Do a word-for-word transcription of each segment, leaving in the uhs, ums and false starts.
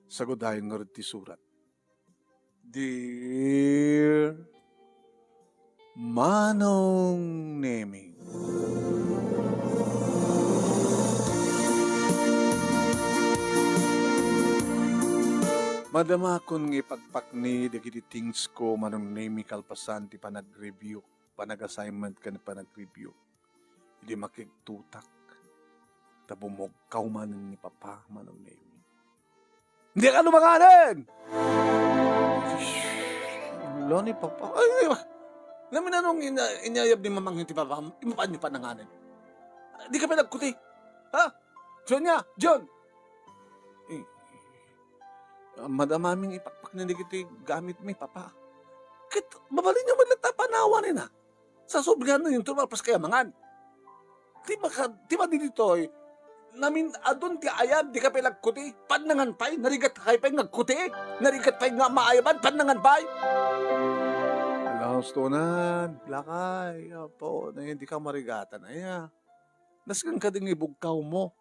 Sagudayon ngarud ti surat. Dear Manong Nemi. Madamakon nga ipakpakni dagiti things ko, Manong Nemi, kalpasan ti panag-review, panag-assignment ken panag-review. Idi makigtutak, ta bumugkaw manen ni Papa, Manong Nemi. Diak lumanganen! Ala ni Papa. Ay, di ba? Naminan no ina-, inayab ni Mamang ti Papa, imapan niyo pa nanganen. Di ka pinagkuti. Ha? John nga, John! Eh, madama mi nga ipakpakni dagiti gamit mi, Papa. Ket, mabalin niyo man lang ta panawan, ina. Sa sobrihan na yun, malpas kaya mangan. Ti maka-, ti madi ditoy, namin adun ti ayab, di ka pay lagkuti, pannangan pay, narigat kay pay ngagkuti, narigat pay nga maayaban, pannangan pay. Ala, ustonan, lakay, apo, na hindi ka marigatan, aya. Nasken ka din ibugkaw mo.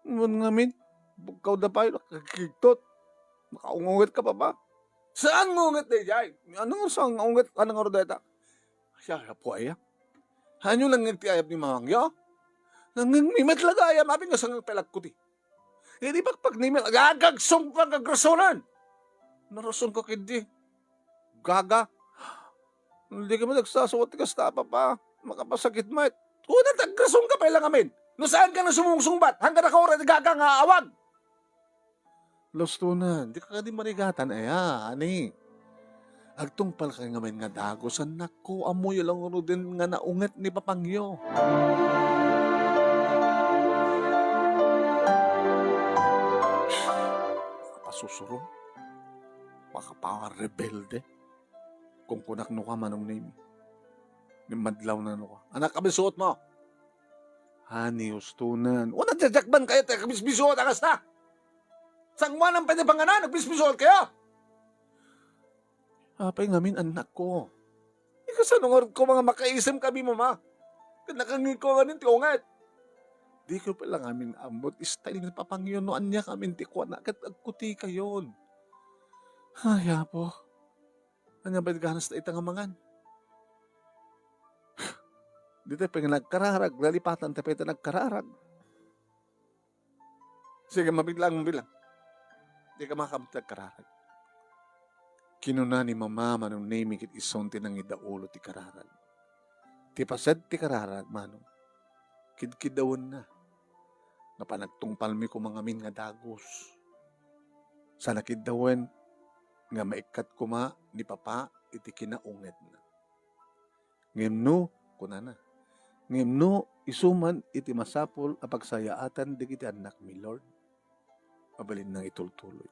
Ngem ngamin, bugkaw da pay, nakakigtot. Nakaungunget ka pa ba? Saan ngunget, dayjay? Ano nga saan nga unget? Ano nga rodeta? Siya, siya po, aya. Hanyo lang ti ayab ni Mamangyo? Nangngengmi met lagayam, apin nga sangag pelagko ti. Idi pakpak ni Mel, gagagsong pa kagrasonan. Narason ka kidi. Gaga. Hindi ka man nagsasuot ti kasta, Papa. Makapasakit met. Una, tagrason ka pay lang amin. No saan ka na sumungsungbat, hanggang nakaura ti gaga nga awag. Lustonan, di ka kadi marigatan, aya, ani. Agtungpal ka ngamin nga dagus, anakko, ammoyo lang uno din nga naunget ni Papangyo. Makapasusuro. Makaparebelde. Kunkunak no ka, Manong Nemi. Ngem madlaw na no ka. Anak, kabisuot mo! Ani, ustonan. O, nagjajakban kayo, tayo kabisbisuot, angas na! Sangwanan pa niya panganan, nagbisbisuot kayo! Apay ngamin, anakko. Ikasano nga ko mga makaisem kami, mama? Ket nakangig ko ngamin ti unget. Di ko pala ngamin ammot style ni Papangyo no ania ngamin ti kuana ket agkuti kayon. Ay, Apo. Ania pay ganas ta ita nga mangan? Dita pay nga nagkararag, lalipatan ta pay ta nagkararag. Sige, mabilang, mabilang. Di ka makabtag kararag. Kinuna ni Mama, Manong Nemi, ket isun ti nangidaulo ti kararag. Ti paset ti kararag, Manong, kidkidawenna. Nga panagtungpalmi koma ngamin nga dagus. Sa nakiddawen nga maikkat koma ni Papa iti kinaungetna. Ngem no, kunana, ngem no, isu man iti masapul a pagsayaatan dagiti annakmi, Lord, mabalinna nga itultuloy.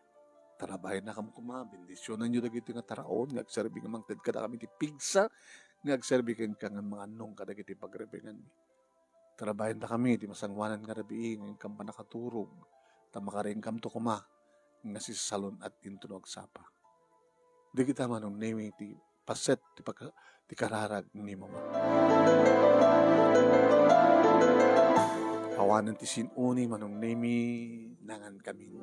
Tarabay na kam koma, bendisionanyo dagiti nga taraon nga agserbi nga mangted kadakami ti pigsa nga agserbi kenka nga mangannong kadagiti pagrebenganmi. Tarabayan dakami ti masangoanan nga rabii nga inkam pannakaturog, ta makarinkamto koma nga sisalun-at inton no agsapa. Dagita Manong Nemi ti paset ti pagka-, ti kararag ni Mama. Awanen ti sin-o ni Manong Nemi, nangan kami.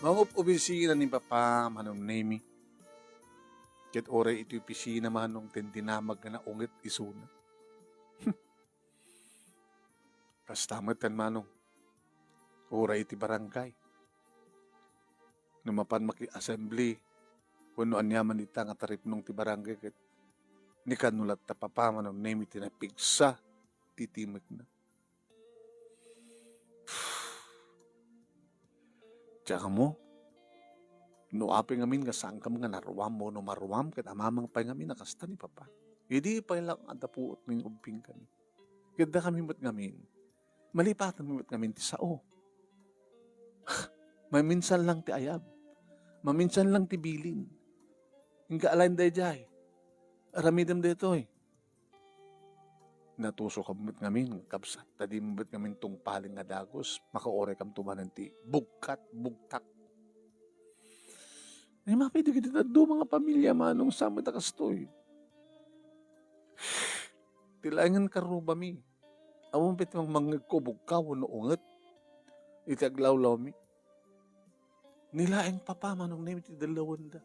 Mangup-obisina ni Papa, Manong Nemi. Ket uray iti opisina, Manong, ti dinamag nga naunget isuna. Kasta met ten, Manong. Uray iti barangay. No mapan maki-assembly, wenno aniaman ita nga taripnong ti barangay ket ni kano latta Papa, Manong Nemi, ti napigsa ti timekna. Diak ammo no apay ngamin nga saankam nga naruam wenno maruam ket amamang pay ngamin a kasta ni Papa. Idi pay lang adda puot nga inubbingkami. Ket dakami met ngamin, malipatanmi met ngamin ti sao. Maminsan lang ti ayab. Maminsan lang ti bilin. Inka alaen daydiay. Aramidem daytoy. Natusokam met ngamin, kabsat, ta dimo met ngamin tungpalen nga dagus, makauraykamto manen ti bugkat, bugtak. Ay, mapay dagiti dadduma nga pamilia, Manong, sa met a kastoy. Ti laengen karrubami. Awan pay ti mangmangngegko, bugkaw wenno unget. iti aglawlawmi. Ni laeng papa, Manong Nemi, ti dellawenda.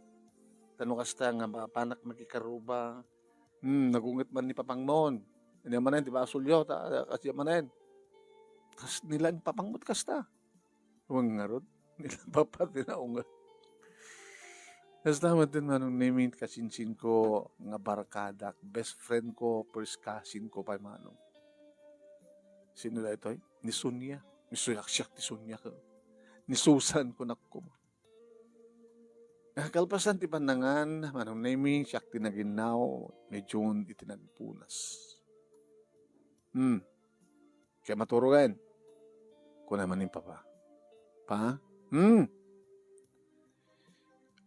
Ta no kasta nga mapanak makikaruba, hmm, nagunget man ni papangmon. Ania manen ti basolyo, ta, kasi manen. Kas, ni laeng papangmo ti kasta. Wen ngarud, ni laeng papa ti naunget. Kasta met din, Manong Nemi, kasinsinko nga barkadak, best friend ko, first cousin ko pay, Manong. Sino daytoy? Ni Sonia. Ni Suyak siak ti Sonia ko. Ni Susan ko nakko. Ah, kalpasan ti pannangan, Manong Nemi, siak ti naginnaw, ni June iti nagpunas. Hmm. Kaya maturugan. Kuna man ni Papa. Pa? Hmm.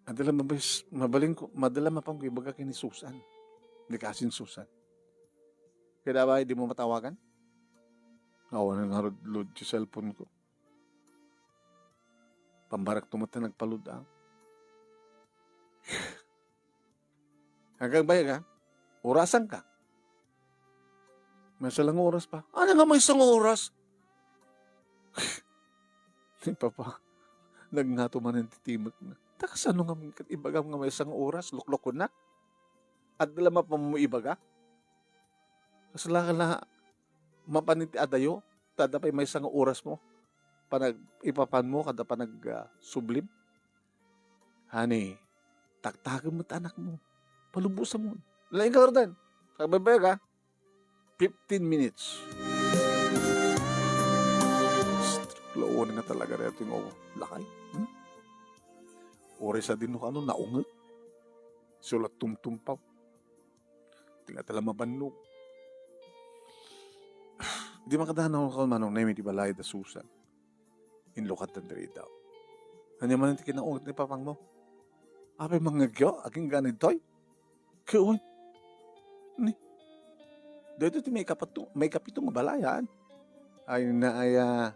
Adala mabis, mabalin ko, madala mapan ko ibaga kini Susan. Ni kasin Susan. Kaya ba, di mo matawagan? Awan nga load, load ti cellphone ko. Pambarak to met ta nagpalud, ah. Agagbayag, ah. Orasan ka. Maysa lang oras pa. Ano nga maysa nga oras? Ni Papa, nagngato manen ti timek na. Ta kasano nga ibagam nga maysa nga oras? Luklukonak? Adda la mapan mo ibaga? Kasla ka la mapan iti adayo? Ta adda pay maysa nga oras mo. Panag-, ipapan mo, kada panag, ah, sublim. Honey, taktakem met anakmo. Palubosam mo. Laeng ka, Jordan. Agbaybayag, ha? Fifteen minutes. Lawan nga talaga daytoy nga lakay. Hmm? Oras a din no kano naunget. Sulat tumtumpaw. Ti nga tala mabannog. Di makadanaw ka, Manong Nemi, ti balay da Susan. Inlukatan diri daw. Ania man ti kinaunget ni papangmo? Apay mangngegyo? Agingga ditoy? Ket wen. Ni. Daytoy ti maikapito, maikapito nga balayan. Ay, na, ay, ah,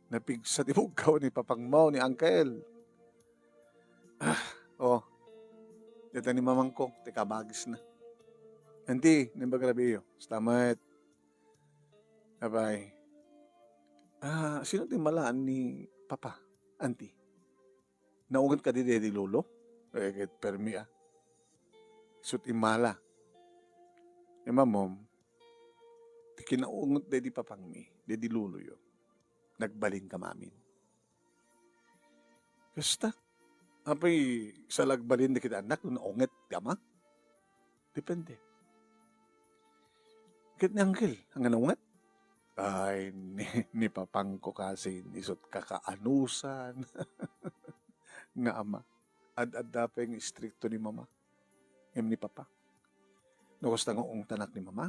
napigsa ti buggaw ni papangmo, ni Uncle. Ah, oh. Dayta ni mamangko, ti kabagisna. Auntie, naimbag rabii. Basta met. Apay. Ah, sino ti malaan ni Papa, Auntie? Naunget kadi daydi lolo? Eh, ket permi, ah. Isu ti mala. Imam, ti kinaunget daydi papangmi, daydi loloyo. Nagbalin ka mamin. Kasta. Apay, salagbalin dagiti annak no naunget ti ama? Depende. Ket ni Uncle, ania, naunget? Ay, ni, ni papangko kasi, isut' kakaanusan nga ama. Ad-adda pay nga istrikto ni mama. Ngem ni papa. No kasta nga ungtanak ni mama?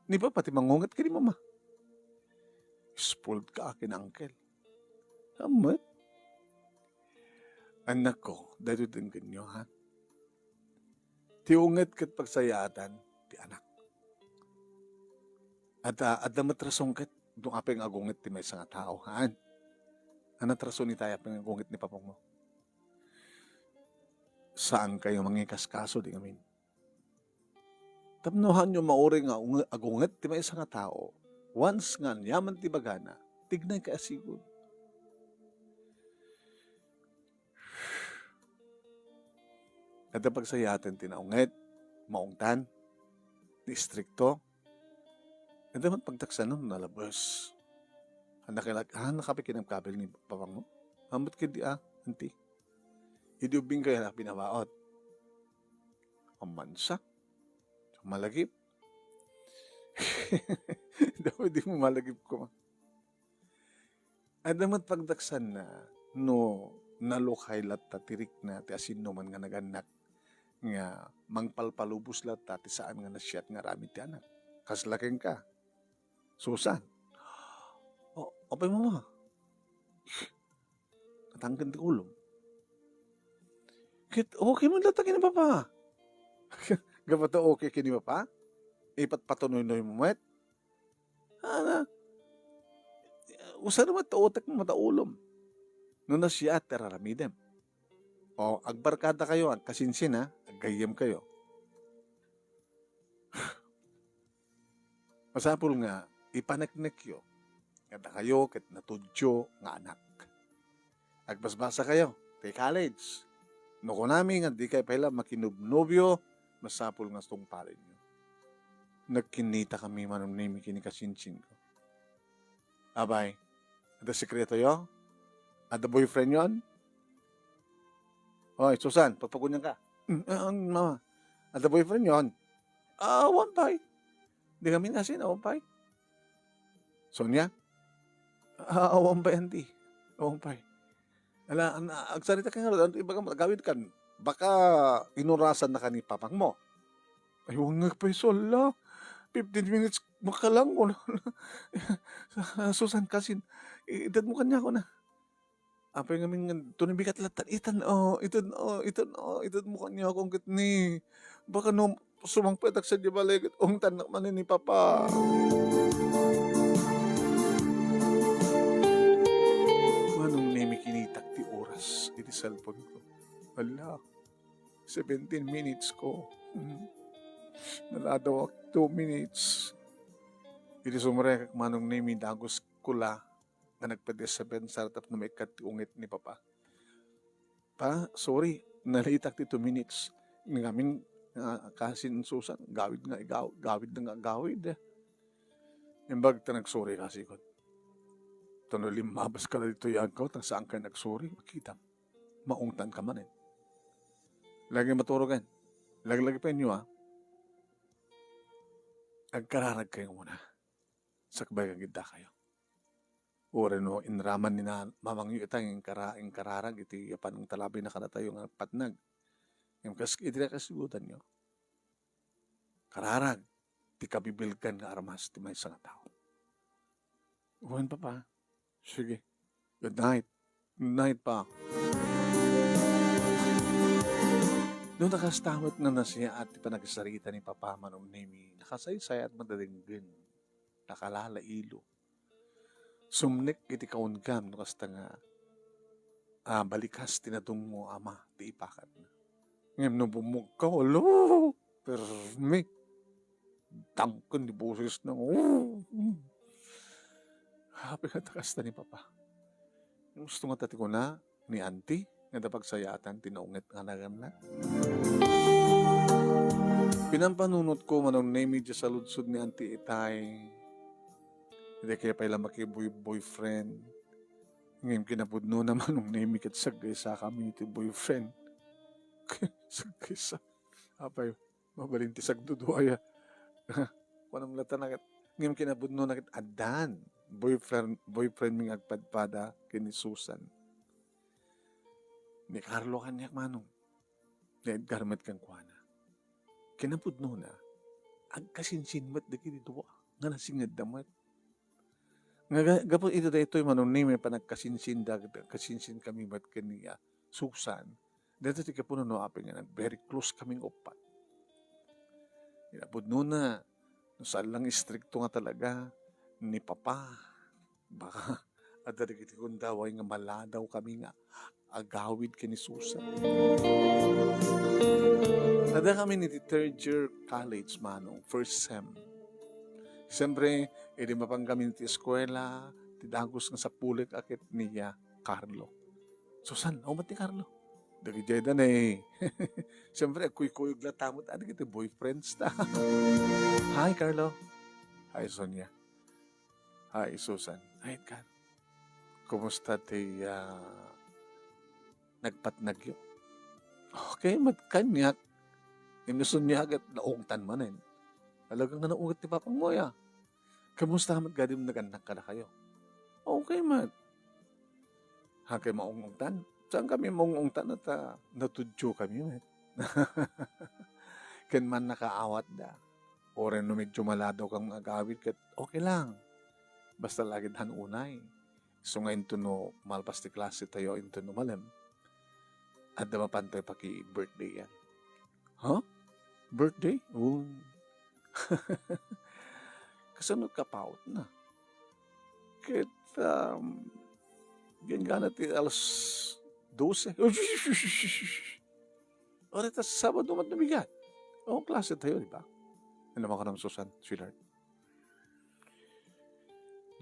Ni papa ti mangunget ken ni mama. Spoiled ka ken ni Uncle. Ammet. Annakko, daytoy denggenyo, ha? Ti unget ket pagsayaatan ti anak. Adda, adda met rason ket no apay nga agunget ti maysa nga tao, haan? Ania ti rason ita apay nga agunget ni papangmo? Saankayo mangikaskaso di ngamin. Tapno haanyo mauray nga unge-, agunget ti maysa nga tao, once nga aniaman ti ibagana, tignay kay a sigud. Adda pagsayaatan ti naunget, maungtan, ti istrikto. Adda met pagtaksan no nalabes. Ania kay lag-, ah, nakapay kinabkabil ni papangmo? Ammet ket di, ah, anti. Idi ubbingkayo, ania binabaot? Amansa. Malagip. Daw di mo malagip ko. Adda met pagdaksanna no nalukay latta ti rikna ti asinnuman nga nagannak nga mangpalpalubos latta ti saan nga naasiat nga aramid ti anak. Kasla kenka, Susan. O, apay, mama? Natangken ti ulom. Ket okay man latta ken ni papa. Gapu ta okay ken ni papa? Ipatpatunoynoy mo met? Ana, usa met ta utek mo, ta ulom. No naasiat ti ar-aramidem. O, agbarkadakayo, agkasinsin, ha? Aggayyemkayo. Masapul nga ipaneknekyo nga dakayo ket natudyo nga anak. Agbasbasakayo ti college. No kunami nga dikay pay la makinobnobio, masapul nga tungpalenyo. Nagkinitakami, Manong Nemi, ken ni kasinsinko. Abay, adda sekretoyo? Adda boyfriendyon? Oy, Susan, pagpagunian ka. "Mm, ah, mama, adda boyfriendyon?" "Ah, awan pay. Di kami nasin, awan pay." "Sonia?" "Ah, awan pay, auntie. Awan pay." "Ala, an-, agsarita ka ngarud, anto ibagam, agawid kan. Baka inurasan na ka ni papang mo." "Ay, wan nga pay, sala. Fifteen minutes makalang ko na." "Susan, kasin, itedmo kaniak na." Apay ngamin nga, "Tunibigat latta, itan, oh, itan, oh, itan, oh, itedmo kaniak ket ni. Baka no, sumangpetak sadiay balay ket ungtannak manen ni Papa." Manong Nemi, kinitak ti oras iti cellphone ko. Hala, seventeen minutes ko. Hmm. Naladawak two minutes. Iti sumrekak, Manong Nemi, dagus ko la nga nagpadisapensa tapno maikkat ti ungit ni Papa. "Pa, sorry, nalitak ti two minutes." Ngamin, ah, kasin Susan, gawid nga igaw-, gawid na nga gawid. Imbag ta nagsorry kasikon. Ta no limmabas ka la ditoy yagkaw, ta saan ka nagsorry, makitam. Maungtan ka manen. Lagi maturogen. Lagi-lagi pa inyo, ah. Agkararag kayo muna. Sakbay nga gidda kayo. Uray no inraman ni na-, mamangyo ita nga inkara-, inkararag iti panangtalabay na kadatayo nga patnag. Ngem kas-, iti kasigutanyo, kararag ti kabibilgan nga armas ti maysa nga tao. Wen, Papa. Sige. Good night. Good night, Pa. No nakasta met nga nasayaat ti panagsarita ni Papa Manong Nemi, nakasaysayaat madadenggen. Nakalalailo. Sumnek iti kaungam no kasta nga, ah, balikas ti nadungmo ama ti ipakatna. Ngem no bummugkaw, alo, permi. Dangken ti bosesna. Oh. Apay nga ta kasta ni Papa. Gusto nga ta ti kuna, ni Auntie, nga napagsayaatan ti naunget nga anaganna. Pinampanunotko, Manong Nemi, diay saludsod ni Auntie Itay. Dikay pay la makiboy-, boyfriend. Ngem kinapudnona, Manong Nemi, ket saggaysakami iti boyfriend. Saggaysa. Apay, mabalin ti sagduduaya. Kunam latta na ket, ngem kinapudnona ket addan. Boyfriend, boyfriend mi nga agpadpada ken ni Susan. Ni Carlo kaniak, Manong. Ni Edgar met kenkuana. Kinapudnona, agkasinsin met dagiti dua nga nasingedda met. Nga ga-, gapu iti daytoy, Manong Nemi, panagkasinsinda, agkasinsin kami met ken ni, ah, Susan. Daytoy ti gapu no apay nga nag-very close kaming uppat. Kinapudnona, no saan lang istrikto nga talaga ni Papa, baka adda dagiti gundaway nga maladaw kami nga agawid ken ni Susan. Adda kami iti third year college, Manong, first sem. Siyempre, idi mapan kami iti eskuela, ti dagus nga sapulek a ket ni, ah, Carlo. Susan, awan met ni Carlo. Dagidiay da ne. Siyempre, agkuykuyog latta met, adi iti boyfriends ta. Hi, Carlo. Hi, Sonia. Hi, Susan. Hi, Edgar. Kumusta ti, ah, nagpatnagyo? Okay met kaniak. Ngem ni Sonia ket naungtan manen. Talaga nga naunget ti papang mo, ya. Kumusta met gadim nagannak kadakayo? Okay met. Haankayo maung-ungtan? Saan kami maung-ungtan ta natudyo kami met. Ken mannakaawatda. Uray no medyo maladaw kang agawid ket okay lang. Basta lagid han unay. Isu nga intono malpas ti klase tayo, intono malem, adda mapantayo paki-birthday-an. Ha? Birthday? Oh. Kasano kapaut na? Ket, um, gangganna ti alas dose. Uray ta Sabado met no bigat. O, klase tayo, di ba? Ano man ka ng Susan, sweetheart?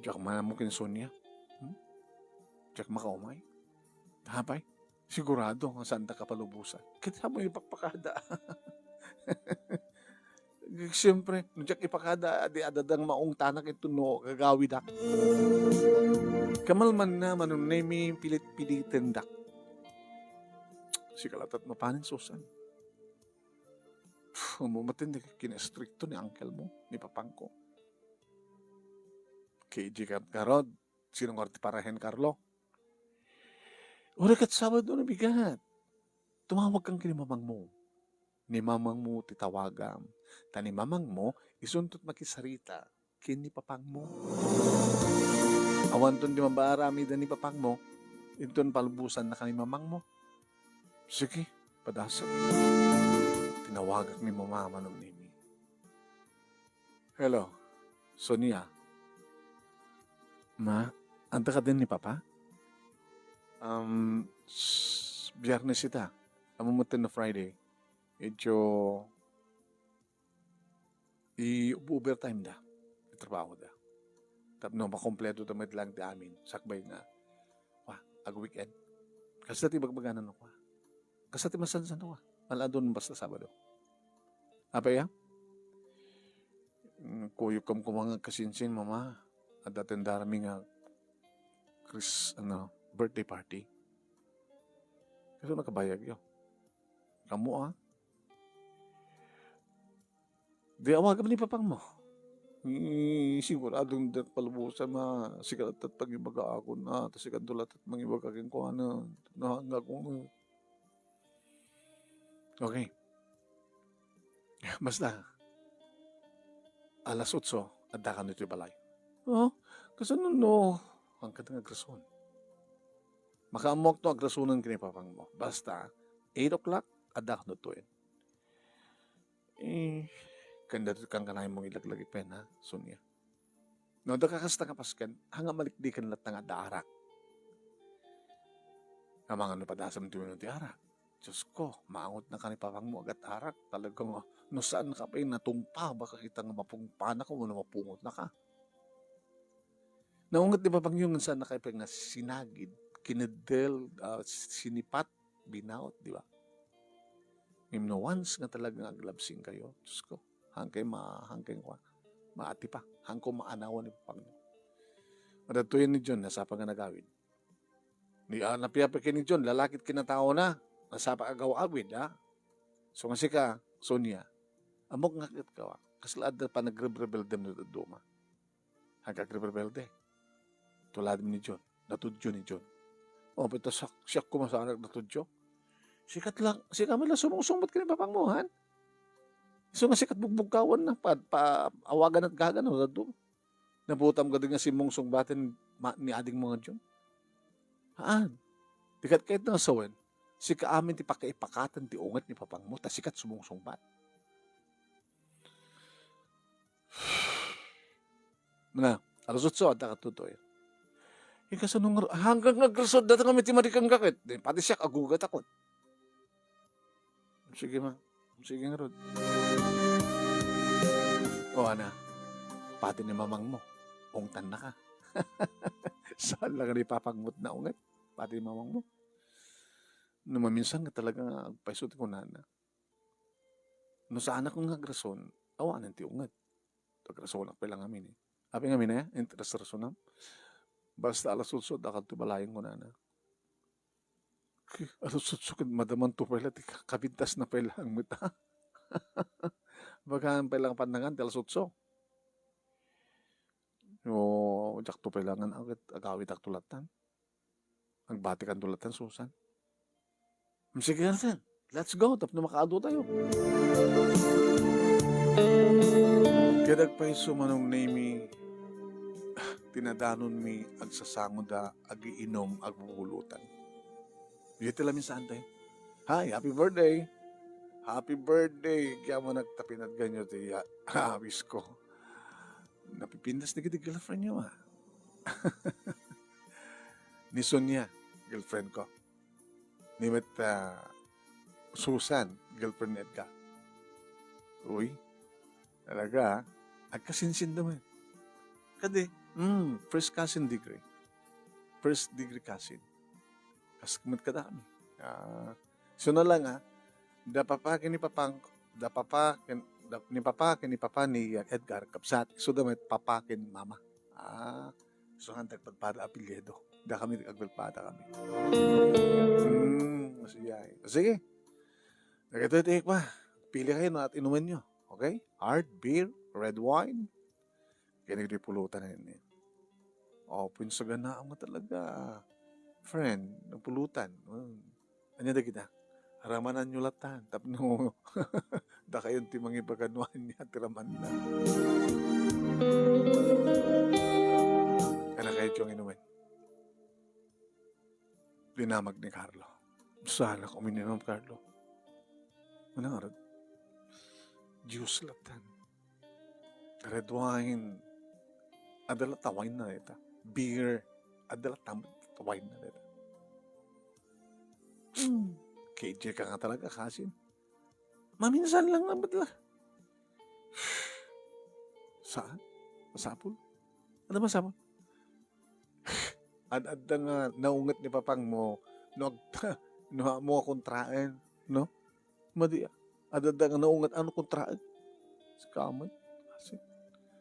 Diak man ammo ken Sonia. Hmm? Diak makaumay. Apay, sigurado nga saanda kapalubosan. Ket ammom ipakpakada. Siyempre, no diak ipakada, adi adda nga maungtanak ito no gagawidak. Kamalmanna, Manong Nemi, pilit-pilitendak. Sika latta ti mapanen, Susan. Pff, ammom met ti kinastrikto ni uncle mo, ni papangko. K G ka, garud, sino nga ti parahen, Carlo? Uray ket Sabado no bigat. Tumawagkan ken ni mamangmo. Ni mamangmo ti tawagam. Ta ni mamangmo, isunto ti makisarita ken ni papangmo. Awanton ti mabaaramid ni papangmo, inton palubosannaka ni mamangmo. Sige, padasem. Tinawagak ni mama, Manong Nemi. Hello, Sonia. Ma, adda kadin ni Papa? Um, s-, Biyernes ita. Ammom met no Friday. Medyo i-overtime da. Itrabaho da. Tapno makompleto ta met lang ti amin. Sakbay nga. Wa, ag-weekend. Kasta ti bagbaganan, wa. Kasta ti masansan, wa. Maladon basta Sabado. Apay, a? Mm, kuyogkam koma nga agkasinsin, Mama. Adda ti andarami nga Chris-, ano, birthday party. Kaso nakabayag yo. Kamo, a? Di awagam ni papangmo. Ni siguradong diak palubosan a sika latta ti pangibaga akon, a, ta sika latta ti mangibaga kenkuana. Nahangak nga. Okay. Basta, alas otso, addakan ditoy balay. Oh, kasano no? Haanka nga agrason. Makaammoak no agrasonen ken ni papangmo. Basta, eight o'clock, addakan ditoy. Eh, kanda ti kankanayon mo ilaglagipen, ha, Sonia. No, adda ka kasta nga pasken, haan nga malikliken latta nga adda arak. Amangan no padasem ti wenno ti arak. Diyos ko, maangotnaka ni papangmo agat arak. Talaga nga, no saannaka pay natungpa, baka kita nga mapungpanaka wenno mapungotnaka. Naunget ni papangyo nga saannaka pay nga sinagid, kineddel, ah, sinipat, binaot, di ba? Ngem no once nga talagang aglabsingkayo, Diyos ko, haankay ma-, haankay ma-, maatipa, haanko maanawan ni papangyo. Madadtoyen ni John, nasapa nga nagawid. Ni, ah, napiapay ken ni John, lalaki ti kinataona, nasapa agaw-awid, ha? So nga sika, Sonia, ammok nga ket kawa, kasla adda panagrebrebeldem no dadduma. Haanka agrebrebelde. Tuladem ni John. Natudyo ni John. O, pita siak, siak koma sa anak natudyo. Sikat lang, sika met lang sumungsungbat ken ni papangmo, han? Isu nga sikat bugbugkawan na, pa, pa, awagan at gagan, no, dadu. Nabutam ka din nga simungsungbaten ma-, ni ading mo nga John. Haan. Dikat kayat nga sawen, sika amin ti pakaipakatan ti unget ni papangmo, ta sikat sumungsungbat. Na, alas otso, adda ka tutoy. Ika sa nung, hanggang nga agresod, datang kami ti madikan kakit. Di, pati siya, agugat ako. Sige, ma. Sige nga, Rod. O, ana, pati ni mamang mo, ungtan na ka. Saan lang ni papagmut na unget? Pati ni mamang mo. No maminsan nga talaga nga agpayso ti kunana. No saanak nga agrason, awanen ti unget. Agrasonak pay lang amin, eh. Apay nga amin, eh, interes rasonam. Basta alas otso, adda kadto balayen, kunana. Ki-, alas otso ket madaman to pay la, ti ka-, kabintas na pay lang met, ha? Bagaan pay lang pannangan ti alas otso. No, diak to pay lang, ket agawidak to latan. Agbatikan to latan, Susan. Sige, Susan. Let's go. Tapno makaadu tayo. Ket agpayso, Manong Nemi, tinadanonmi, agsasangoda, agiinum, agbubulotan. Iti lamin saan tayo. Hi, happy birthday. Happy birthday. Kaya mo nagtapinat ganyo ti ya-, awis ko. Napipintas dagiti girlfriend yo, ah. Ni Sonia, girlfriend ko. Ni met, ah, Susan, girlfriend ni Edgar. Uy, talaga, ah. Agkasinsinda man. Kadi, Hmm, first cousin degree. First degree cousin. Kas-, met kadakami. Ah, so na lang, ah, da papa ken ni papang-, da papa ken, da, ni papa ken ni papa ni Edgar, kabsat. So da met papa ken mama. Ah, so nga dagpadpada apelyido. Da kami agpadpada kami. Hmm, masiyay. Sige. Dagitoy ti ikwa. Pili kayo no at inuman nyo. Okay? Hard, beer, red wine. Kaya nagdi pulutan na yun eh. O, pinsaganaan mo talaga. Friend, napulutan. Hmm. Anya da kita? Ramanan nyo latan. Tapno, dakayon ti mangibaga no anya ti raman na. Kana kayo tiyong inumin? Dinamag ni Carlo. Saan ako mininom, Carlo? Manang arad. Juice latan. Red wine. Adala ta wine na deta. Beer. Adala ta wine na deta. Hmm. K J ka nga talaga, kasin. Maminsan lang nga batla. Saan? Masapul? Ano masapul? Ad-adda nga naunget ni papang mo, no, ag-, no, amo a kontraen, no? Madi, ah. Ad-adda nga naunget, ano kontraen? Sikamet. Kasi,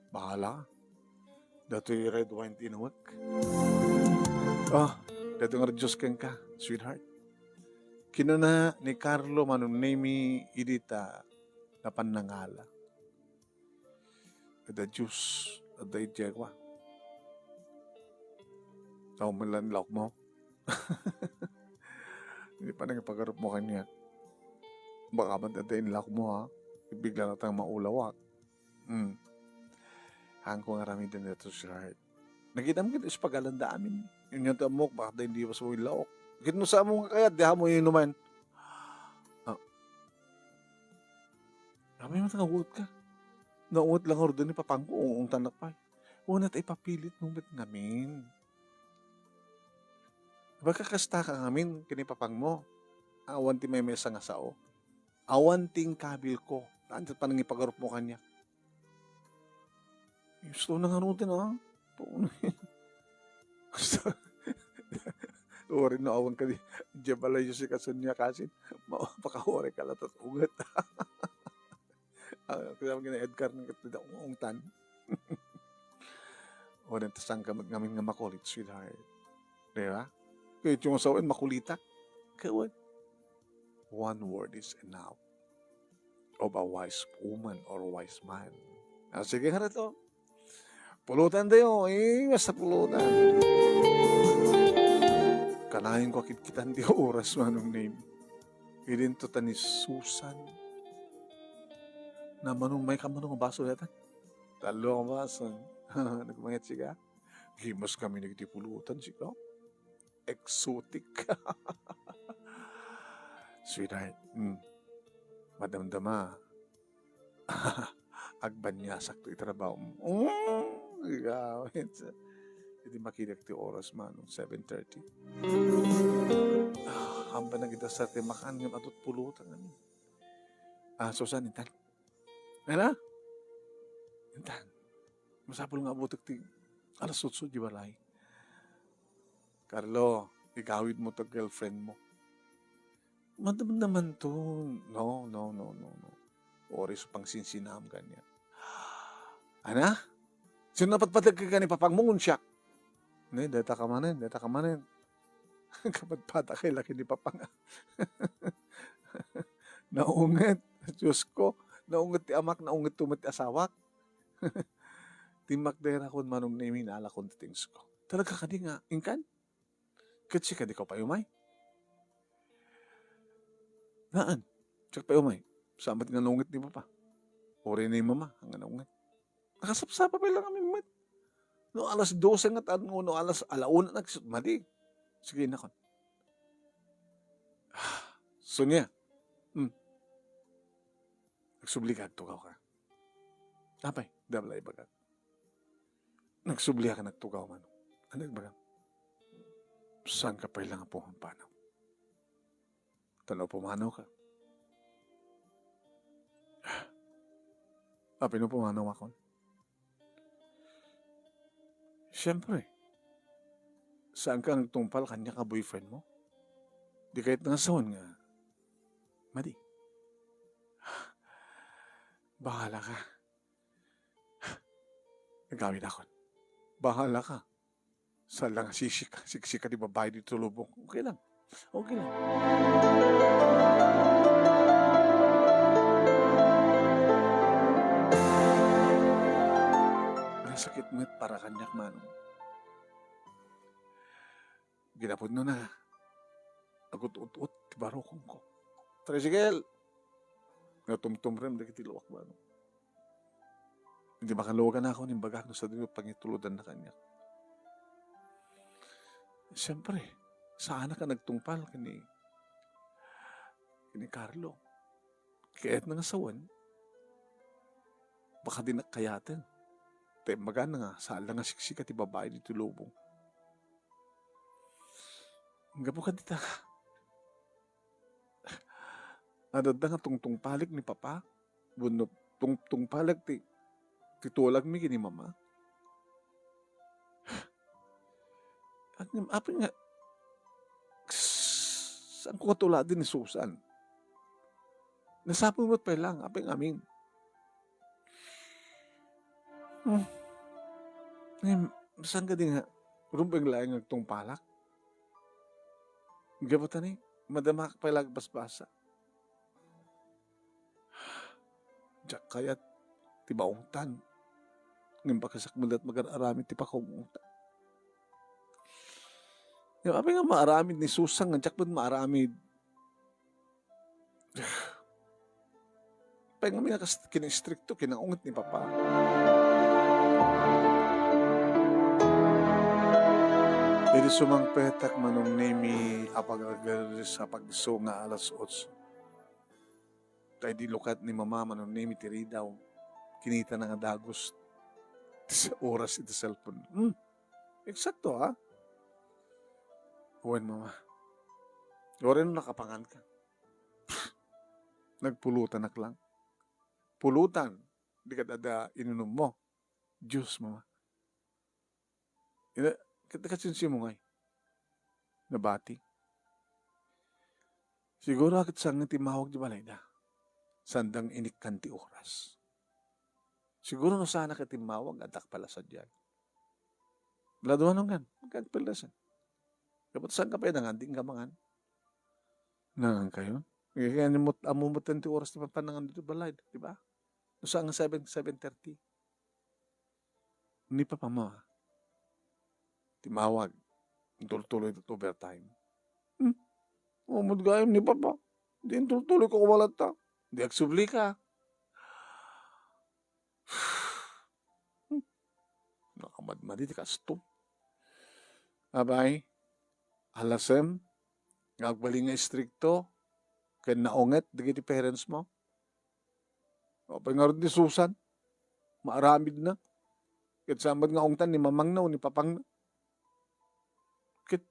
bahala ka. Datoy red wine ti inumek. Oh, datoy nga red juice kenka, sweetheart. Kinuna ni Carlo Manong Nemi idi ta napan nangala. Adda juice, adda idiay kua. Tao man lang laok mo. Hindi pa nang ipagarup mo kanya. Baka man adda inlak mo, ha? Bigla na tang maulawak. Hmm. Haan ko nga aramiden dito, sweetheart. Nakita mo kito, ispagalan da amin. Yun yung tamok, baka da hindi mas mo ilaok. Kit mo sa mo nga kaya, di mo inuman. Ah. Kami mo tangagot ka. Naungot lang order ni papangko, ungungtan na pa. Una ta ipapilit mo met ngamin. Baka kasta ka ngamin, kini papang mo. Awan ti may mesa nga sao. Awan ti inkabil ko. Haan ti panangipagarup mo kanya. Gusto na nga rutin, ah. Gusto. Uri no, awan ka di. Diyan pala yung si Kasunya Kasin. Ma-, pakauri ka latat ugat. Ah, kaya mo gina Edgar ng katida ungtan. O, nagtasang ka mag-, ngamin nga makulit, sweetheart. Di ba? Kaya yung asawa, makulitak. Kaya what? One word is enough of a wise woman or wise man. Ah, sige nga na to. Pulutan tayo. Eh, basta pulutan. Kanayon ko kitkitan ti oras, Manong Name. Idin to ta ni Susan. Na Manong, may ka Manong baso yata? Talo ang baso. Nagmangit siya. Gimas kami nagtipulutan siya. Exotic. Sweetheart, mm, madamdama. Agbanyasak to itrabaho mo. Mm, ikaw, it's, hindi makidak ti oras man, seven thirty. Ah, ang panagidasar ti makan nga matutpulutan kami. Ah, Susan, intan. Ano? Intan. Masapul nga abutek ti alas otso di balay. Carlo, igawid mo to girlfriend mo. Madam naman to. No, no, no, no, no. Oras pang sinsinam ganyan. Ana? Sino napadpadag ka ni papang mo, unsiak? Ne, deta ka manen, deta ka manen. Kapadpada kay laki ni papang. Naunget. Diyos ko, naunget ti amak, naunget to met ti asawak. Timmakder akon Manong Nemi, naalakon ti things ko. Talaga kadi nga, inkan? Ket sika, dika pay umay? Naan, sika pay umay. Samat nga naunget ni Papa. Uri ni Mama, nga naunget. Nakasapsapa pay lang kami met. No alas dose nga tan, no alas ala una nagsut-, madi. Sige, nakon. Sonia. Hmm. Nagsubli ka, agtugaw ka. Apay, dabla ibagak. Nagsubli ka, nagtugaw man. Ano ibagak? Saan ka pay lang nga pumampanaw? Tano pumanaw ka. Apay no pumanaw akon? Siyempre, saanka nga agtungpal kaniak a boyfriend mo? Di kayatna nga sawen nga madi. Bahala ka. Agawidakon. Bahala ka. Saan la nga sisika, siksika ti babai ditoy lubong. Okay lang. Okay lang. Nasakit met para kaniak, Manong. Ginapudno na, agut-ut-ut ti barukongko. Tricycle! Natumtumrem dagiti luak, Manong. Idi makaluaganakon, imbagak no sadino pangitulodanna kaniak. Siyempre, saanak a nagtungpal ken ni, ken ni Carlo. Kayatna nga sawen, baka dinak kayaten. Ta imbagana nga, saan la nga siksika ti babai ditoy lubong. Gapu kadita, adda nga tungtungpalik ni Papa. Wenno tung-, tungpalik ti, ti tulagmi ken ni Mama. Apay nga, saanko nga tuladen ni Susan? Nasapul met pay lang, apay nga amin? Hmm. Ngem, saan kadi nga rumbeng laeng nga agtungpalak? Gapu ta ni, madamak pay la agbasbasa. Diak kayat ti maungtan. Ngem bakasak met la magar-aramid ti pakaungtan. Ngem apay nga maaramid ni Susan nga diak met maaramid? Apay nga amin a kas kinastrikto, kinaunget ni Papa. Idi sumangpetak, Manong Nemi, apag-agadis a pagso nga alas otso. Ta idi lukat ni Mama, Manong Nemi, ti ridaw, kinitana nga dagus ti oras iti cellphone. Hmm, eksakto, ha? Wen, Mama. Uray no nakapanganka. Nagpulutanak lang. Pulutan, di kad adda inunummo. Diyos, Mama. Ina, ket nakasinsi mo ngay? Nabati. Siguro ket saan nga timmawag di balayda. Saan da nga inikkan ti oras. Siguro no saan a ket timmawag, addak pay la sadiay. Laduanon kan, agpellesen. Gapu ta saanka pay nangan, dika mangan. Nangankayon? Kaya ammom, ammom met ti oras ti pannangan ditoy balay, di ba? No saan nga seven, seven thirty. Ni Papa mo, ah. Timmawag. Intultuloy ti overtime. Hmm? Umod gayam ni Papa. Di intultuloy ko kawalatta. Di agsubli ka. Hmm. Nakamadmadi ti kasto. Abay, alasem, nga agbalin nga istrikto, ken naunget dagiti parents mo. Apay ngarud ni Susan, maaramidna. Ket saan met nga ungtan ni mamangna wenno ni papangna. Ket,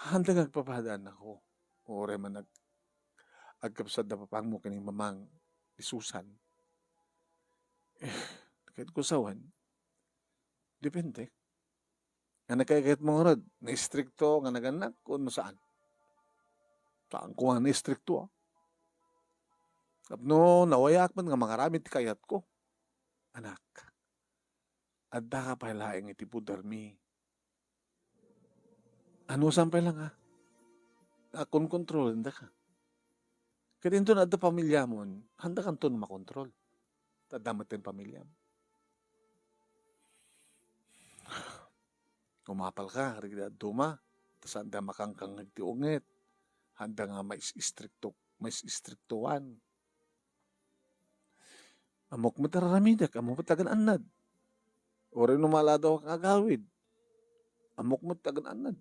haanda nga agpapadaan ako. Uray man ag-, agkabsat da papangmo ken ni mamang ni Susan. Eh, ket kusawen, depende. Nga nagkaykayatmo ngarud, naistrikto nga nagannak, wenno saan? Saanko nga naistrikto, ah. Tapno nawayaak met nga mangaramid ti kayatko. Anak, addaka pay laeng iti pudermi. Anusan pay la nga, a, konkontrolendaka. Ket inton adda pamiliamon, haandakanton makontrol. Ta adda met ti pamiliam. Umapalka, rigida duma, ta saanda makangkangngeg ti unget. Haanda nga mais-istrikto, mais-istriktoan. Ammok met ti ar-aramidek, ammok met ti agan-annad. Uray no maladaw nga agawid, ammok met ti agan-annad.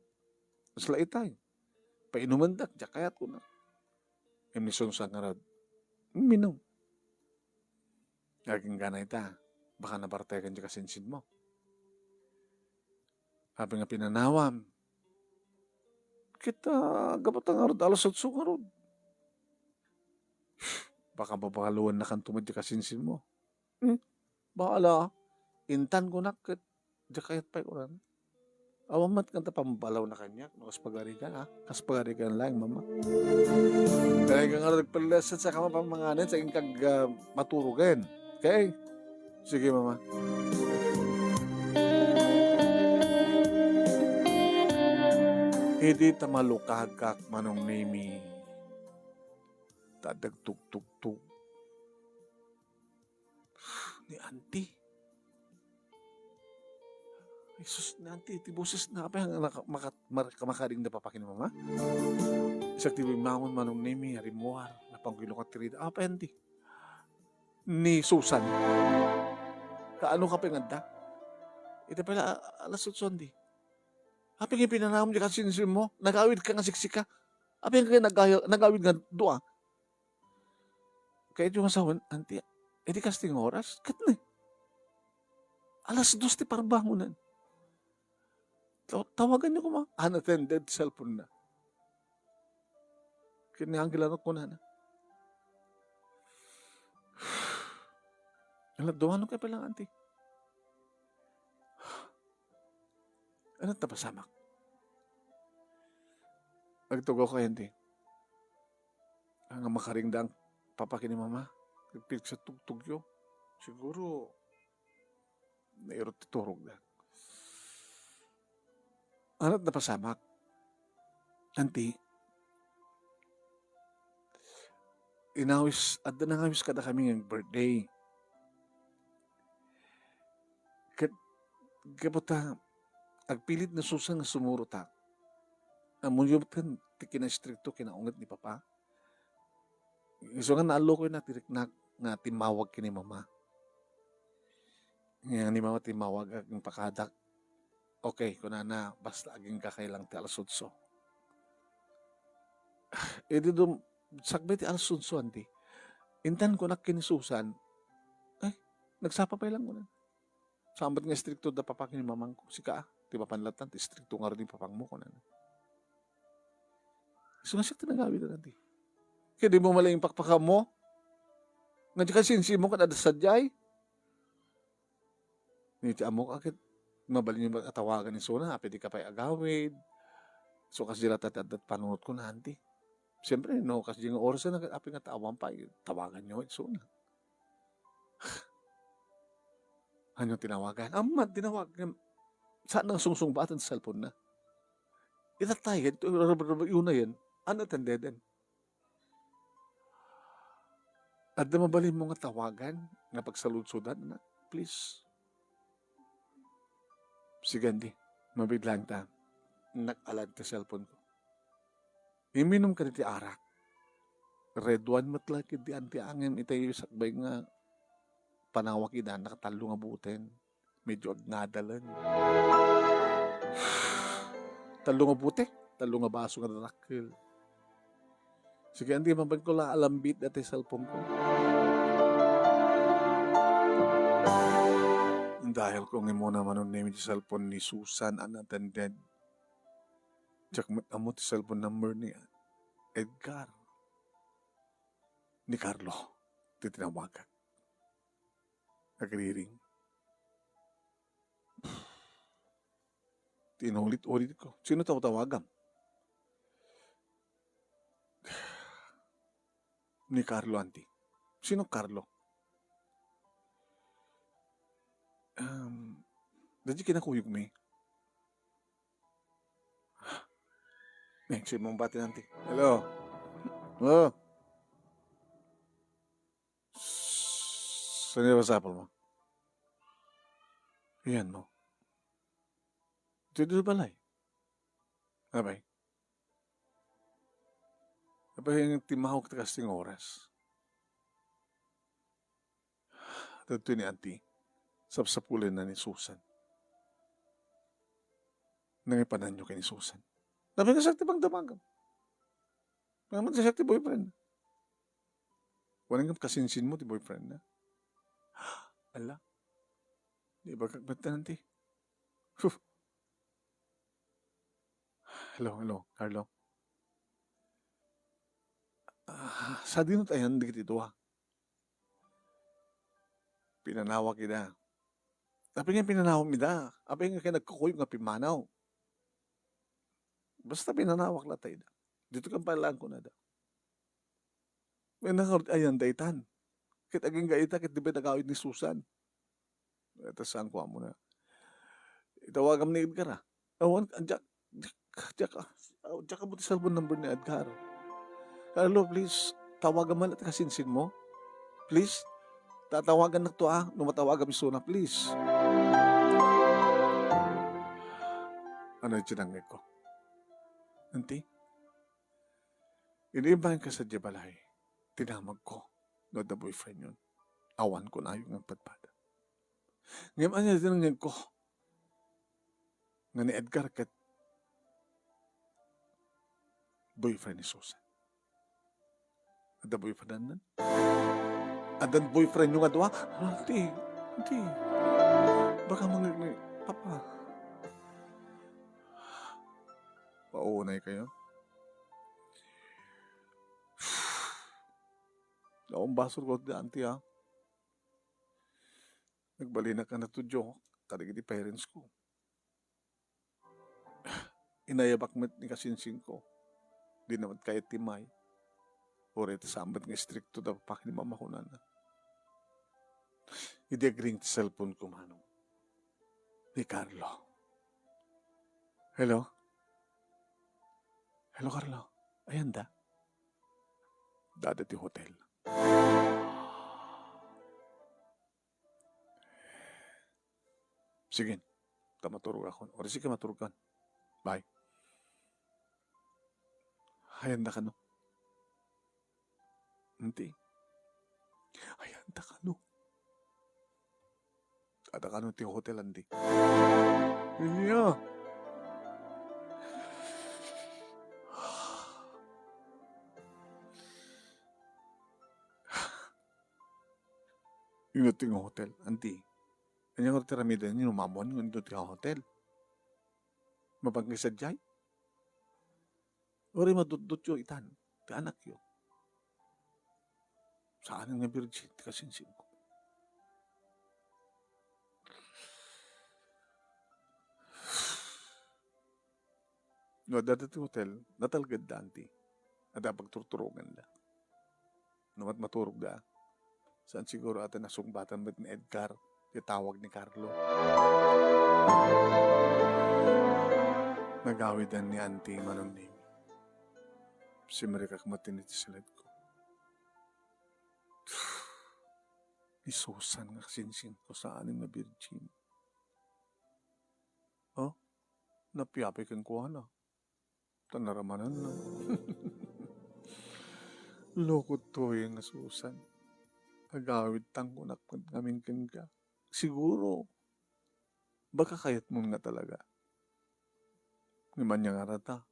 Kasla itay, painumendak, diak kayat, kuna. Ngem ni Susan ngarud, minum. Agingga ita, baka nabartegan ti kasinsinmo. Apay nga pinanawam? Ket, ah, gapu ta ngarud alas otso ngarud. Baka babaloennakanto met ti kasinsinmo. Hmm? Bahala. Intan kunak ket diak kayat pay kunana. Awan met kanta pambalawna kaniak, no, kas pagarigan, ha? Kas pagarigan laeng, Mama. Kaya nga nga nagpalesset sa kama pamanganen, sa kag, ah, maturugen. Okay? Sige, Mama. Idi ta malukagak, Manong Nemi, ta dagtugtugtug ni Auntie. Ay, sus, ni Auntie, ti boses na, apay nga naka-, maka-, mar-, makaring da papa ken ni Mama? Isak ti bimmangon, Manong Nemi, arimmuar, napangkilukat ti rida. Apay, Auntie? Ni Susan. Kaano ka pay nga adda? Ita pala, a-, alas otso, Auntie. Apay nga pinanawam di kasinsin mo? Nagawid ka nga siksika. Apay nga nagaya-, nagawid nga dua? Kayatyo nga sawen, Auntie, idi kasting oras, ket ni. Alas dos ti parbangonan. Taw-, tawagan niyo koma. Unattended ti cellphone na. Ket ni Angela no kunana. Alas duwa no kay pala, Auntie. Ano ta pasamak? Agtugaw ka, Auntie. Nga makaring da ang papa ken ni Mama. Nagpigsa tugtugyo. Siguro, nairot ti turogda. Ana't napasamak? Auntie, inawis, adda nangawis kadakami nga birthday. Ket, gapu ta, agpilit ni Susan nga sumurotak. Ammoyo met ti kinaistrikto, kinaunget ni Papa. Isu nga naallokoy na ti riknak nga timmawag ken ni Mama. Nga ni Mama timmawag, agpakadak. Okay, kunana, basta agingga kay lang ti alas otso. Idi dum-, sakbay ti alas otso, Auntie. Intan kunak ken ni Susan, ay, nagsapa pay lang kunan. Saan met nga istrikto da papa ken ni mamangko? Sika, a, ti mapan latta, ti istrikto ngarud ni papangmo, kunana. Isu nga siak ti nagawid, Auntie. Kaya di mo malayang pakpakaammo? Nga di ka sinsi mo, kada sadiay? Ni ti ammok, a, ket mabalin yo met a tawagan isuna, apay di ka pay agawid. So, kas di latta ti adda ti panunot ko na, Auntie. Siyempre, no, kas di nga oras na, apay nga taawan pay, tawagan yo isuna. Ania tinawagan? Amman, tinawag. Saan nga sungsungbaten ti cellphone na? Ita tayen, to, rabrabrabayo na yan. Unattended. Adda mabalinmo nga tawagan nga pagsaludsodan, anak? Please. Sige, Auntie. Mabiit laeng ta. Nakalan ti cellphone ko. Imminum kadi ti arak. Red wine met la ketdi, Auntie, ngem itay sakbay nga panawak ida, nakatallo nga bote. Medyo agnadalen. Tallo nga bote, tallo nga baso nga dadakkel. Sige, Auntie, mapan ko la alambit dati cellphone ko. Dahil ko nga muna manon name ti cellphone ni Susan, unattended. Diak met ammo ti cellphone number ni Edgar. Ni Carlo ti tinawagak. Nagriring. Ti inulit-ulit ko. Sino tawtawagam? Ni Carlo, Auntie. Sino Carlo? Um, dati kinakuyog mi. Neng, si mong bati, Auntie. Hello. Hello. Saan yung masapol mo? Yan mo. Dito sa balay. Abay. Abay, ang timahok ta kasting oras. Dito ni Auntie. Sapsapulan na ni Susan. Nangipanan nyo kay ni Susan. Nabi nga sakti bang damagam. Naman sa sakti boyfriend. Walang kasinsin mo ti boyfriend na. Ala. Di ba kakbatan ti? Huh. Hello, hello, Carlo. Ah, sadino tayan dagiti dua? Pinanawag ida. Apay nga pinanawam ida? Apay nga kay nagkukuyog nga pimmanaw? Basta pinanawak la ta ida. Dito kan palaang kunada. May nangarod ayan daytan. Ket agingga ita ket di ba nagawid ni Susan? Ita saan ko amo na. Itawagam ni Edgar, ah. Awan, diak, diak, diak, ah, diak ammot ti cellphone number ni Edgar. Carlo, please, tawagam man ti kasinsin mo. Please, tatawagan nak to, ah, no matawagam isuna, please. Ano yung tinanggi ko? Auntie? Idi immay ka sadiay balay, tinamagko no adda boyfriend yon. Awan ko nayo nga padpada. Ngem ania ti nangngegko nga ni Edgar ket boyfriend ni Susan. Adda boyfriend nan? Addan boyfriend yo nga dua? Auntie, auntie. Baka mangegni, Papa. Paunay kayo? Naumbasor ko ti auntie, ah. Nagbalinak nga natudyo kadagiti parents ko. Inayabak met ni kasinsin ko. Di na met kayat ti may. Uray ta saan met nga istrikto da papa ken ni mama kunana. Idi agring ti cellphone ko, manong. Ni Carlo. Hello? Hello, Carlo. Ayan da? Dada ti hotel. Sige. Ta maturog akon. Oras ka maturog kan. Bye. Ayan da kano. Auntie. Ayan da kano. Ada kano ti hotel, auntie. Iya. Ino ti nga hotel, auntie? Ania nga ti aramiden ni no maammoan nga ino ti nga hotel? Mapagkisadiay? Uray madutdutyo itan ti anakyo. Saan nga virgin ti kasinsinko? No adda ti hotel, natalgedda, auntie. Adda pagturturoganda. No mat-, maturogda, saan siguro a ta nasungbatan met ni Edgar ti tawag ni Carlo. Nagawidan ni auntie, Manong Nemi. Simrikak met iti siledko. Ni Susan nga kasinsinko saan nga virgin. Oh, napiapay kenkuana. Ta naramananna. Loko toy nga Susan. Agawidtan kunak met ngamin kenka. Siguro, baka kayatmon nga talaga. Ngem ania ngarata?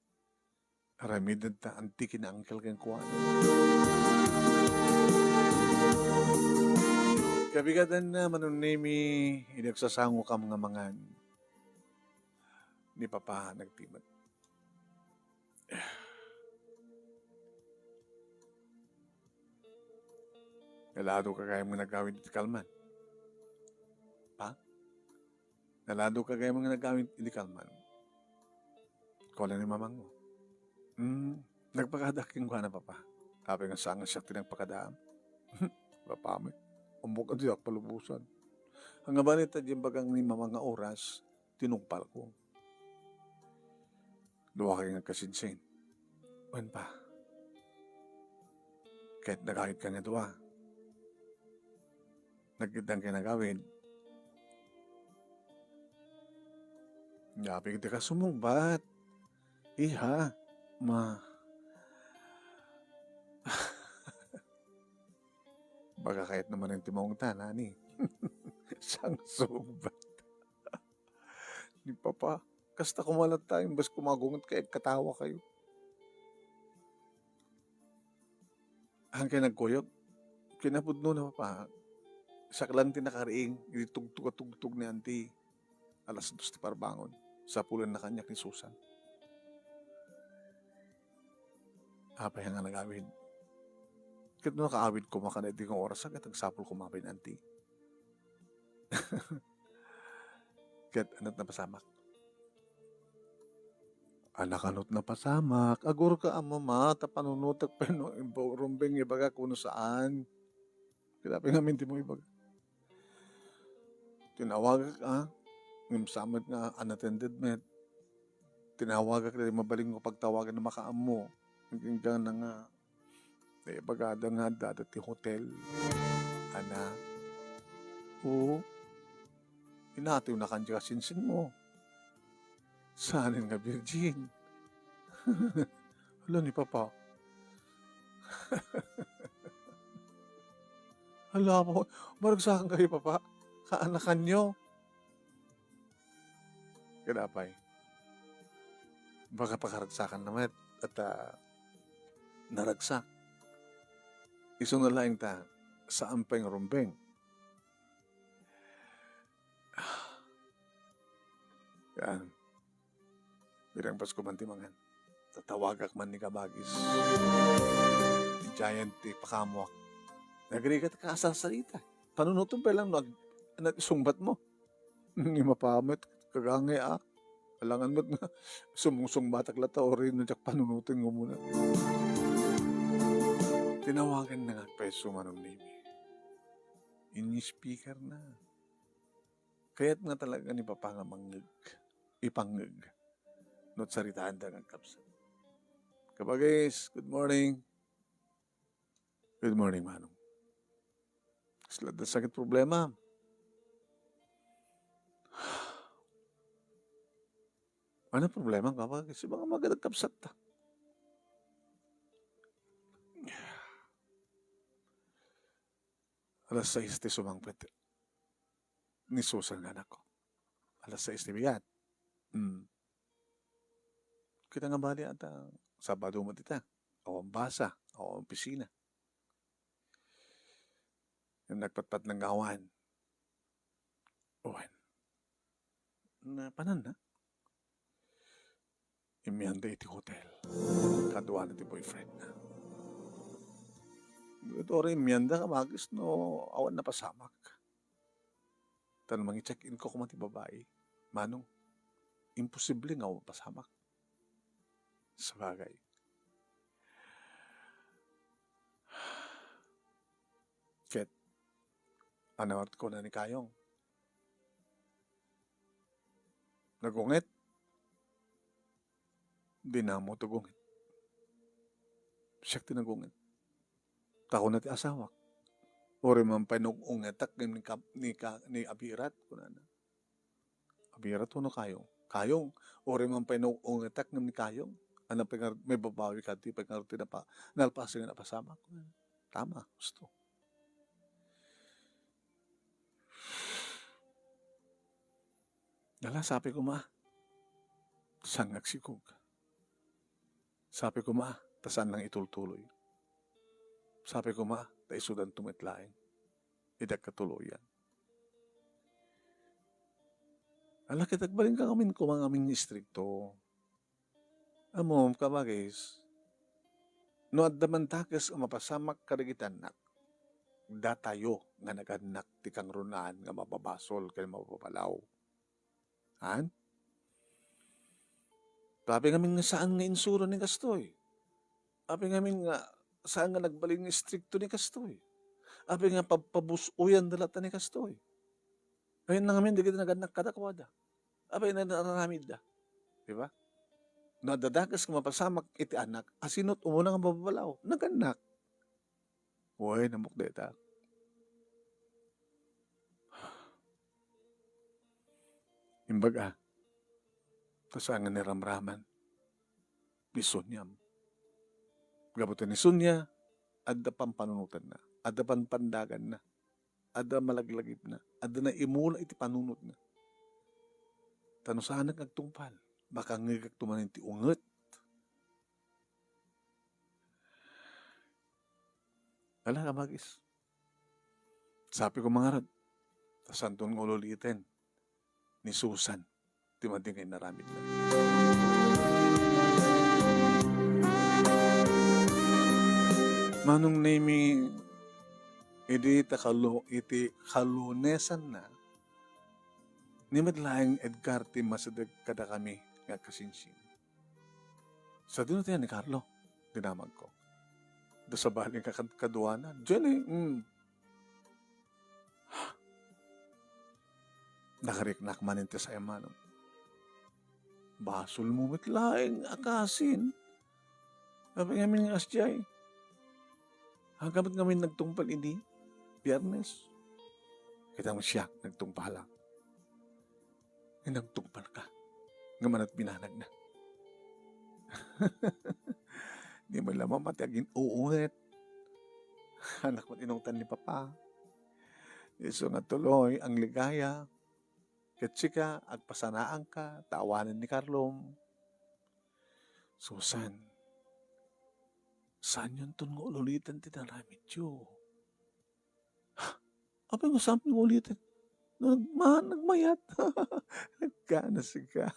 Aramidenta, auntie ken uncle kenkuana. Kabigatanna, Manong Nemi, idi agsasangokam nga mangan. Ni Papa nagtimek. Nalado ka gayam nga nagawid iti kalman. Pa? Nalado ka gayam nga nagawid iti kalman. Kuna ni mamangmo. Hmm, nagpakada kenkuana, Papa. Apay nga saan nga siak ti nagpakadaam. Papa met. Ammok a diak palubosan. Ania bain ta diay imbagak ni Mama nga oras, tinungpalko. Dua kay nga kasinsin. Wen pa. Ket nagawid ka nga dua. Nagdang kay nagawid. Apay dika sumungbat. Iha, ma. Baka kayatna manen ti maungtan, ani? Saan nga sumungbat. Ni Papa, kasta koma latta, imbes kumagunget kay agkatawa kayo. Haan kay nagkuyog. Kinapudno na, Papa. Siak lang ti nakariing, idi tugtog a tugtog ni Auntie. Alas dos ti parbangon. Sapulanna kaniak ni Susan. Apay nga nagawid. Ket no nakaawid koma kada iti nga oras, ket agsapul koma pay ni Auntie. Ket anat napasamak. Anak, anat napasamak. Agurka a mama, ta panunotek pay no imbaw rumbeng ibagak wenno saan. Ket apay ngamin ti mo ibaga? Tinawagak, a, ngem sa met nga unattended met. Tinawagak daydi mabalin nga pagtawagan a makaammo. Inggana nga naibagada nga adda ti hotel. Ana, o, inatiwnakan diay kasinsinmo. Saanen nga virgin. Hala ni Papa. Hala po, maragsakan kayo, Papa. Kaanakanyo. Ket apay? Baka pakaragsakanna met, ta naragsak. Isuna laeng ta, saan pay nga rumbeng. Yan. Bilang Pasko man ti mangan. Tatawagak man ni Kabagis. Ti giant ti pakaammoak. Nagrigat ka sarsarita. Panunoten pay lang no ag-, nag-isungbat mo. Ni mapamet, kagangay, a. Alangan met nga sumungsungbatak latta, uray no diak panunoten nga umuna. Tinawagan na nga pay sumanong nimi. In-speaker na. Kayat nga talaga ni Papa nga mangngeg, ipangngeg. No saritaanda nga agkabsat. Kabagis, good morning. Good morning, Manong. Kasla da sakit problema. Ano problema, Kabagis? Di ba nga magad-, agkabsat ta? Alas sais ti sumangpet ni Susan nga anakko. Alas sais ti bigat. Hmm. Kita nga bali ata, Sabado met ita. Awan basa, awan opisina. Yung nagpatpat ng gawan. Awan. Napanan na. Immianda iti hotel. Kaduana ti boyfriend na. Ito rin, immianda, Kabagis, no awan napasamak. Tan mangi-check-in ko kuma ti babae. Manong, imposible nga mapasamak. Sabagay. Ket, anawat ko na ni Kayong. Nagungit. Di na mo to gungit. Siak ti nagungit. Ta kuna ti asawak. Uray man pay nag-ungetak ni, ni, ka-, ni ka-, ni Abirat, kunana. Abirat wenno Kayong? Kayong, uray man pay nag-ungetak ni Kayong. Ano pay nga, mababawi ka, di pay nga ti napa-, nalpasen nga napasamak. Tama, gusto. Ala, sabi ko, ma, saan nga agsikog? Sabi ko, ma, ta saan lang itultuloy. Sabi ko, ma, ta isudan to met laeng. Idak katuloyan. Ala, ket agbalin ka ngamin, kuma ngamin nga istrikto. Ammom, Kabagis, no adda man dakes a mapasamak kadagiti annak, datayo nga nagannak ti kangrunaan nga mababasol ken mababalaw. Han? Apay ngamin nga saan nga insuro ni kastoy? Apay ngamin nga saan nga nagbalin nga istrikto ni kastoy? Apay nga pabpabus-oyanda latta ni kastoy? Ayan na ngamin, dagiti nagannak kadakuada. Apay na nararamidda. Di ba? No adda dakes nga mapasamak iti annak, asino ti umuna nga mababalaw? Nagannak. Uy, namok dayta. Imbag a, ta saan nga niramraman ni Soniam. Gapu ta ni Sonia, adda pampanunotanna, adda panpandaganna, adda malaglagipna, adda naimula iti panunotna. Ta no saanak nga agtungpal, makangngegakto manen ti unget. Ala, Kabagis. Sabi ko, mangarad, ta santon nga ululiten ni Susan ti madi nga inaramidna. Manong Nemi, idi ta kalu-, iti kalunesanna, Ni met laeng Edgar ti masideg kadakami nga agkasinsin. Sadino ti ni Carlo? Dinamagko. Da sabali nga kad-, kaduanan. Diyan eh, mm. Nakariknak manen ti sayamanam. Basolmo met laeng a kasin. Apay ngamin nga kasdiay. Haanka met ngamin nagtungpal idi Biyernes. Kita mo siya, nagtungpalak. Nga nagtungpalka. Nga manat binanag na. Di mo lamang mati agin-uunget. Anak mo inungtan ni Papa. Isu nga tuloy ang ligaya. Ket sika, agpasanaanka, ta awanen ni Carlom. Susan, saan yonton nga ululiten ti naramidyo? Apay nga saan nga uliten? Nagma-, nagmayat. Nagkana sika.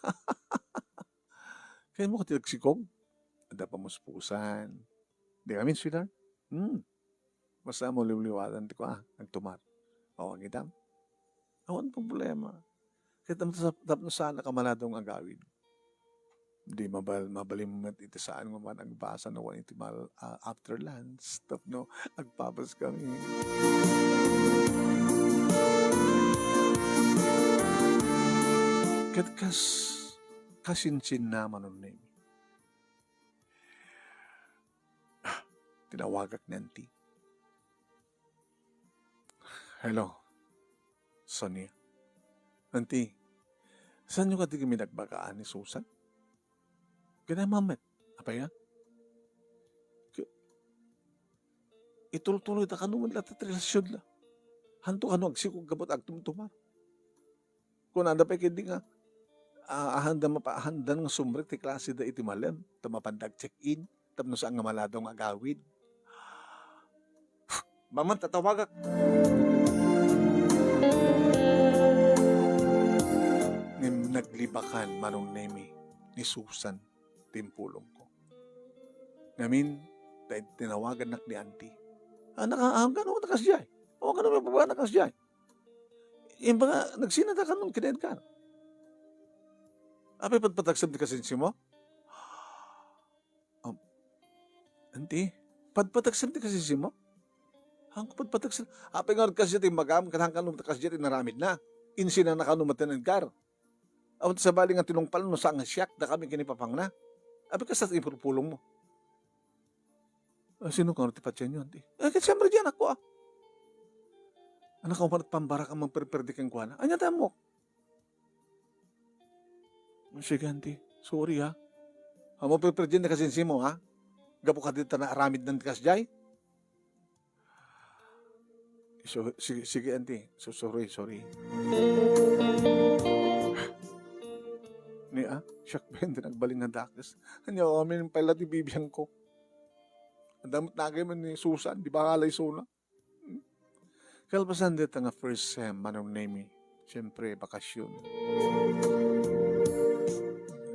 Kayat mo ka ti agsikog? Adda pamuspusan. Di kami, sweetheart? Hmm. Basta mo liwliwatan ti kua, agtumar. Awan itam? Awan problema. Ket tapno sa-, tapno saan a kamalado nga agawid. Di mabal-, mabalin met iti saan nga man agbasa no wen iti mal-, ah, after lunch. Tapno agpapas kami. Ket kas-, kasinsinna, Manong Nemi. Ah, tinawagak ni Auntie. Hello, Sonia. Auntie, saanyo kadi kami nagbagaan ni Susan? Kaya mamet, apay nga? Ki-, itultuloy ta kano man latta ti relasyon la. Hanto kano agsikog gapu ta agtumtumar. Kunada pay ketdi nga, ah, ahandan mapa-, ahandan nga sumrek ti klase da iti malem, ta mapanda ag-check-in, tapno saan nga maladaw nga agawid. Maman, tatawagak. Ngem naglibakan, Manong Nemi, ni Susan ti impulongko. Ngamin, ta tinawagannak ni Auntie. Ah, naka-, ah, kano ta kasdiay? O, kano may pagbaga na kasdiay? Imbaga, nagsinada kanon ken Edgar. Apay, padpadagsem ti kasinsi mo? Um, Auntie, padpadagsem ti kasinsi mo? Haanko padpadagsem. Apay nga kasdiay ti imbagam, ket haanka no kasdiay ti inaramidna. Insinana kano met ni Edgar. Awan ti sabali nga tinungpal no saan nga siak, dakami ken ni Papangna. Apay kasta ti ipurpulong mo? Ah, sino kano ti patienyo, Auntie? Eh, ket siyempre, di anakko, ah. Anak, umanat pambarak a mangperperdi kenkuana. Ania ti ammok? Sige, Auntie. Sorry, ha. Ammok, perperdien ti kasinsi mo, ha? Gapu kadi ta naaramidnan ti kasdiay? So, sige, sige, Auntie. So, sorry, sorry. Ni, ah, siak ben ti nagbalin nga dakes. Ania, amin pay la ti bibiangko. Adda met nagayam ni Susan, di ba, kalay sona? Kalpasan dita nga first sem, Manong Nemi, siyempre, bakasyon.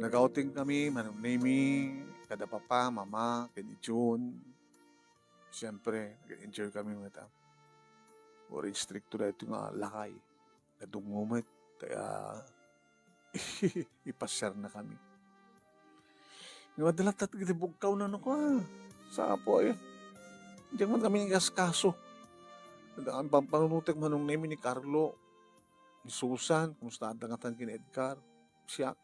Nag-outing kami, Manong Nemi, kada papa, mama, ken ni June. Siyempre, nag-enjoy kami met, ah. Uray istrikto daytoy nga lakay. Nadungngo met, kaya ipasiarna kami. Nga madala ta iti bugkaw na no ka. Sapo, eh. Diak man kami ingaskaso. Adda kami pampanunotek, Manong Nemi, ni Carlo, ni Susan, kumusta adda ngatan ken Edgar, siak.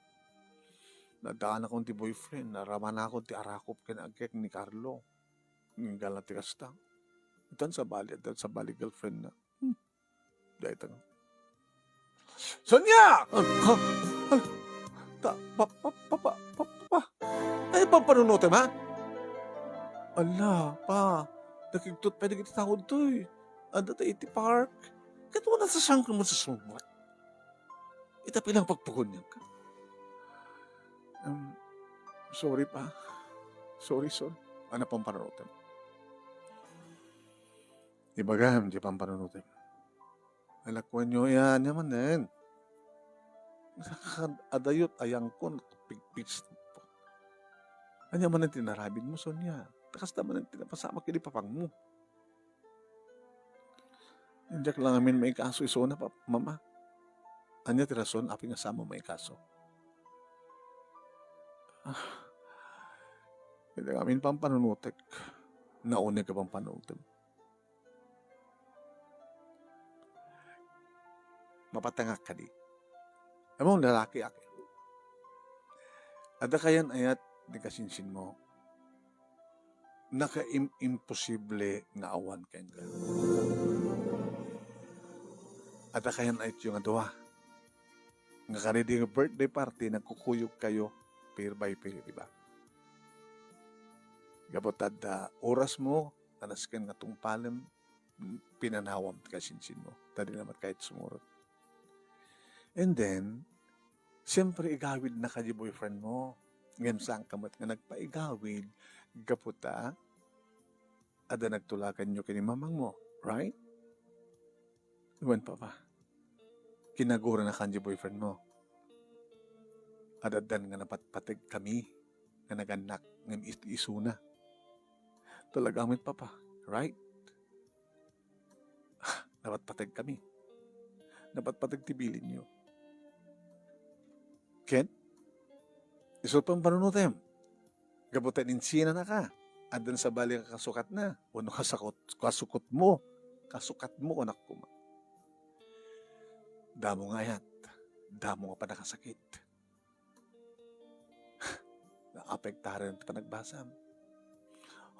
Naddaanakon ti boyfriend, naramanakon ti arakop ken agkek ni Carlo. Inggal na ti kasta. Itan sabali, adda sabali girlfriend na. Hmm. Dayta nga. Sonia! Ah, ha? Ah, ta, pa, pa, pa, pa, pa, pa. Ay, pampanunotem, ha? Ala, pa. Nakigtot pay dagiti tao ditoy. Adda ta iti park. Ket wala sa sangkam sa sumbat. Ita pilang pagpagunian ka. Um, sorry, pa. Sorry, sorry. Ano pang panunotem? Ibagam, di pampanunotem. Alakuan nyo, ya, anya man din. Adayot, ayangkon, pigpis. Anya man ang tinarabid mo, Sonia. Takasta man ang tinapasamak ni papang mo. Diak lang amin maikaso isuna, pa, mama. Ania ti rason apay nga saan mo maikaso? Ah, iti amin pampanunotek, nauneg a pampanunotem. Mapatangak kadi. Ammom, lalakiak. Adda kayan ayat ti kasinsinmo. Nakaim-, imposible nga awan kenka. Adda kayan ayatyo nga dua. Nga kadi nga birthday party, nagkukuyogkayo pair by pair, di ba? Gapu ta adda orasmo, nga nasken nga tungpalem, pinanawam ti kasinsinmo. Ta dina met kayat sumurot. And then, siyempre, igawidna kadi boyfriendmo. Ngem saanka met nga nagpaigawid gapu ta adda nagtulaganyo ken ni mamangmo, right? Wen, Papa, kinagurana kadi boyfriendmo. Adaddan nga napatpategkami nga nagannak ngem is-, isuna. Talaga met, Papa, right? Napatpategkami. Napatpateg ti bilinyo. Ken, isu pampanunotem. Gapu ta insinanaka, addan sabali nga kasukatna, wenno kasakot-, kasukotmo, kasukatmo, kunak koma. Damo nga ayat, damo nga panakasakit. Naapektaran ti panagbasam.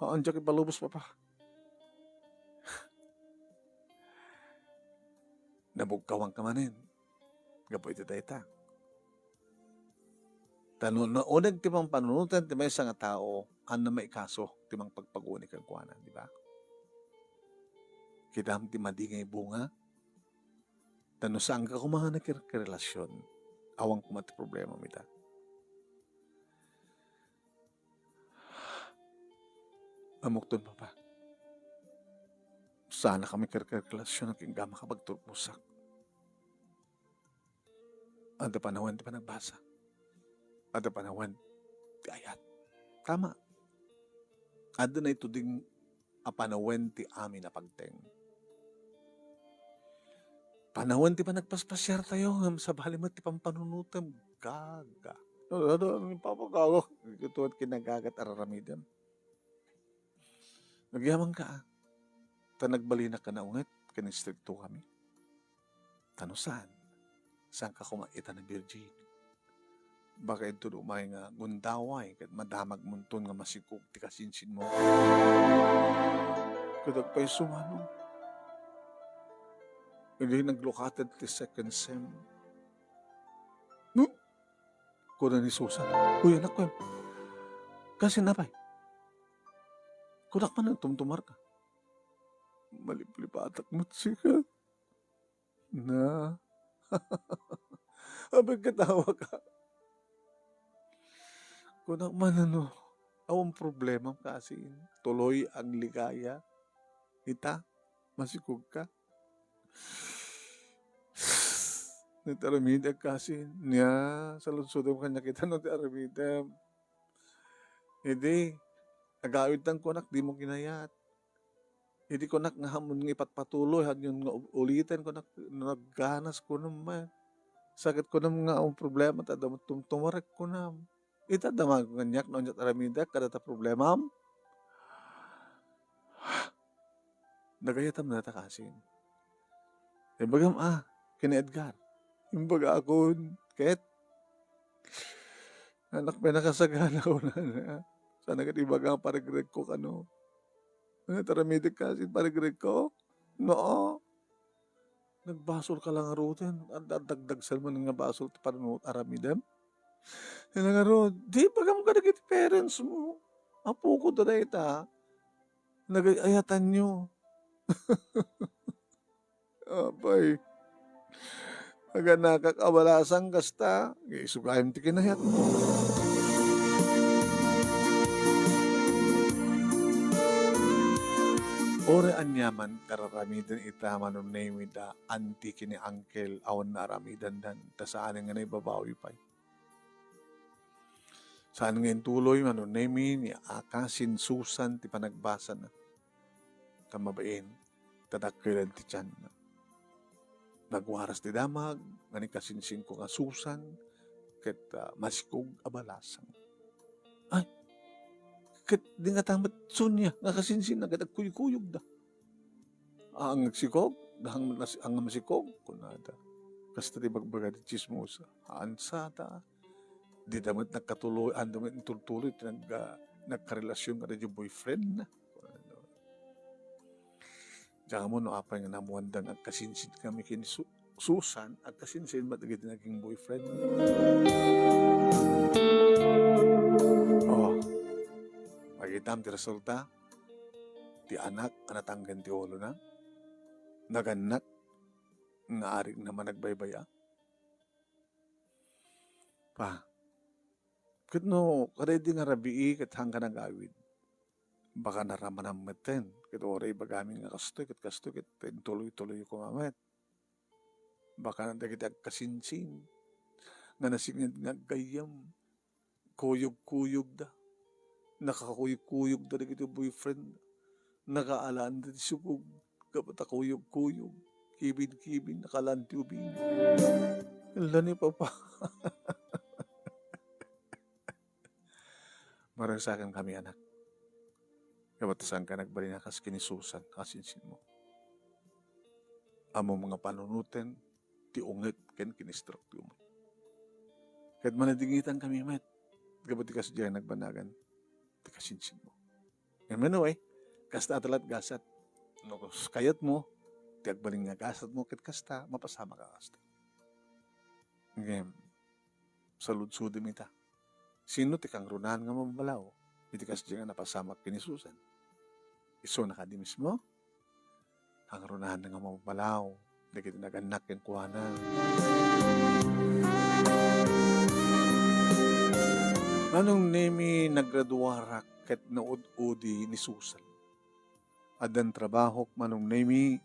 Haan, diak ipalubos, Papa. Nabugkawanka manen gapu iti dayta. Ta no nauneg ti pampanunotan ti maysa nga tao, haan a maikaso ti mangpagpaguni kenkuana, di ba? Kitam ti madi nga ibunga. Ta no saanka koma nga nakirkerelasyon, awan koma ti problemam ita. Ammokton, Papa. Saanakami kerkerkelasyon ken makapagturposak. Adda panawen ti panagbasa. Adda panawen ti ayat. Tama. Adda naituding a panawen ti amin a pagteng. Panawen ti panagpaspasiartayo, ngem sabali met ti pampanunotem, gaga. Ano, ano, ano, Papa, gaga? Ito at kinagagat araramidem. Nagyamanka, ah. Ta nagbalinak a naunget ken istrikto kami. Ta no saan, saanka koma ita na virgin. Baka inton umay nga gundaway ket madamagmonton nga masikog ti kasinsinmo. Ket agpayso manen. Idi naglukated ti second sem. No? Kuna ni Susan, "Uy, anak ko, kasin apay? Kunak man tumtumarka." Maliplipatak met sika. Na. Apay, katawa ka. Kunak man, ano, awan problema, kasin. Tuloy ang ligaya. Ita, masikog ka. Nagtaramidek kasin. Nia, saludsodem kaniak ita no ti aramidem. Idi, agawidtan kunak, dimo kinayat. Idi kunak nga, "Ammom nga ipatpatuloy, haanyon nga u-, uliten," kunak, "Nagganas," kunam met. "Sakit," kunam, "nga awan problema, ta adda met tumtumarek," kunam. Ita, damag kaniak no aniat aramidek kadata problemam. Nagayatam data kasin. Imbagam, ah, ken ni Edgar. Imbagakon, ket, anak, pay nakasagana ko na, na. Sana ket ibaga nga parigregko kano. Ano, taramidek kasin parigregko? No. Nagbasol ka lang ngaruden. Ad-, ad-, dagdagsen man nga basol ti panunot aramidem. Ina ngarud, di bagam kadagiti parents mo. Apoko dayta. Nagay-ayatanyo. Apay. Aganakak a balasang kasta, nga isu gayam ti kinayatmo. Uray aniaman, kararamiden ita, mano name ida, auntie ken ni uncle, awan naaramidandan, ta saan nga naibabawi pay. Saan nga intuloy, mano name ni a kasin Susan ti panagbasana. Ta mabain, ta dakkel ti tianna. Nagwaras ti damag nga ni kasinsinko nga Susan ket, ah, masikog a balasang. Ay, ket di ngata met Sonia nga kasinsinna ket agkuykuyogda. "Ah, ang nagsikog? Dahang nas-, ang masikog?" kunada. Kasta ti bagbaga ti tsismosa. Ansata. Dida met nagkatuloy, anda met intultuloy ti nag-, ah, nagkarelasion kada di boyfriend na. Diak ammo no apay nga naammoanda nga agkasinsin kami ken Su-, Susan, agkasinsin met dagiti naging boyfriend. Oh, makitam ti resulta, ti anak a natangken ti ulona, nagannak nga arigna managbaybay-a. Pa, ket no, kada idi nga rabii, ket haanka nagawid. Baka naramanam metten, ket uray ibagamin nga kastoy, ket kastoy, ket intuloy-tuloy koma met. Baka dagiti agkasinsin, nga nasinged nga aggayyem, kuyog-kuyogda. Nakakuykuyogda dagiti boyfriend. Nakaalaanda ti sukog. Gapu ta kuyog-kuyog. Kibin-kibin, nakalaan ti ubing. Ala ni Papa. Maragsakan kami, anak. Gapu ta saanka nagbalin a kas ken ni Susan, kasinsinmo. Ammom nga panunoten ti unget ken kinistruktiomo. Ket manadingitan kami met, gapu ti kasdiay nagbannagan ti kasinsinmo. Ngem anyway, kasta a talat gasat. No kas-, kayatmo, ti agbalin nga gasatmo ket kasta, mapasamak a kasta. Ngem, saludsodem ita. Sino ti kangrunaan nga mababalaw iti kasdiay nga napasamak ken ni Susan? Isuna kadi mismo? Kangrunaan nga mababalaw dagiti nagannak kenkuana. Manong Nemi, nagraduarak ket naud-udi ni Susan. Addan trabahok, Manong Nemi,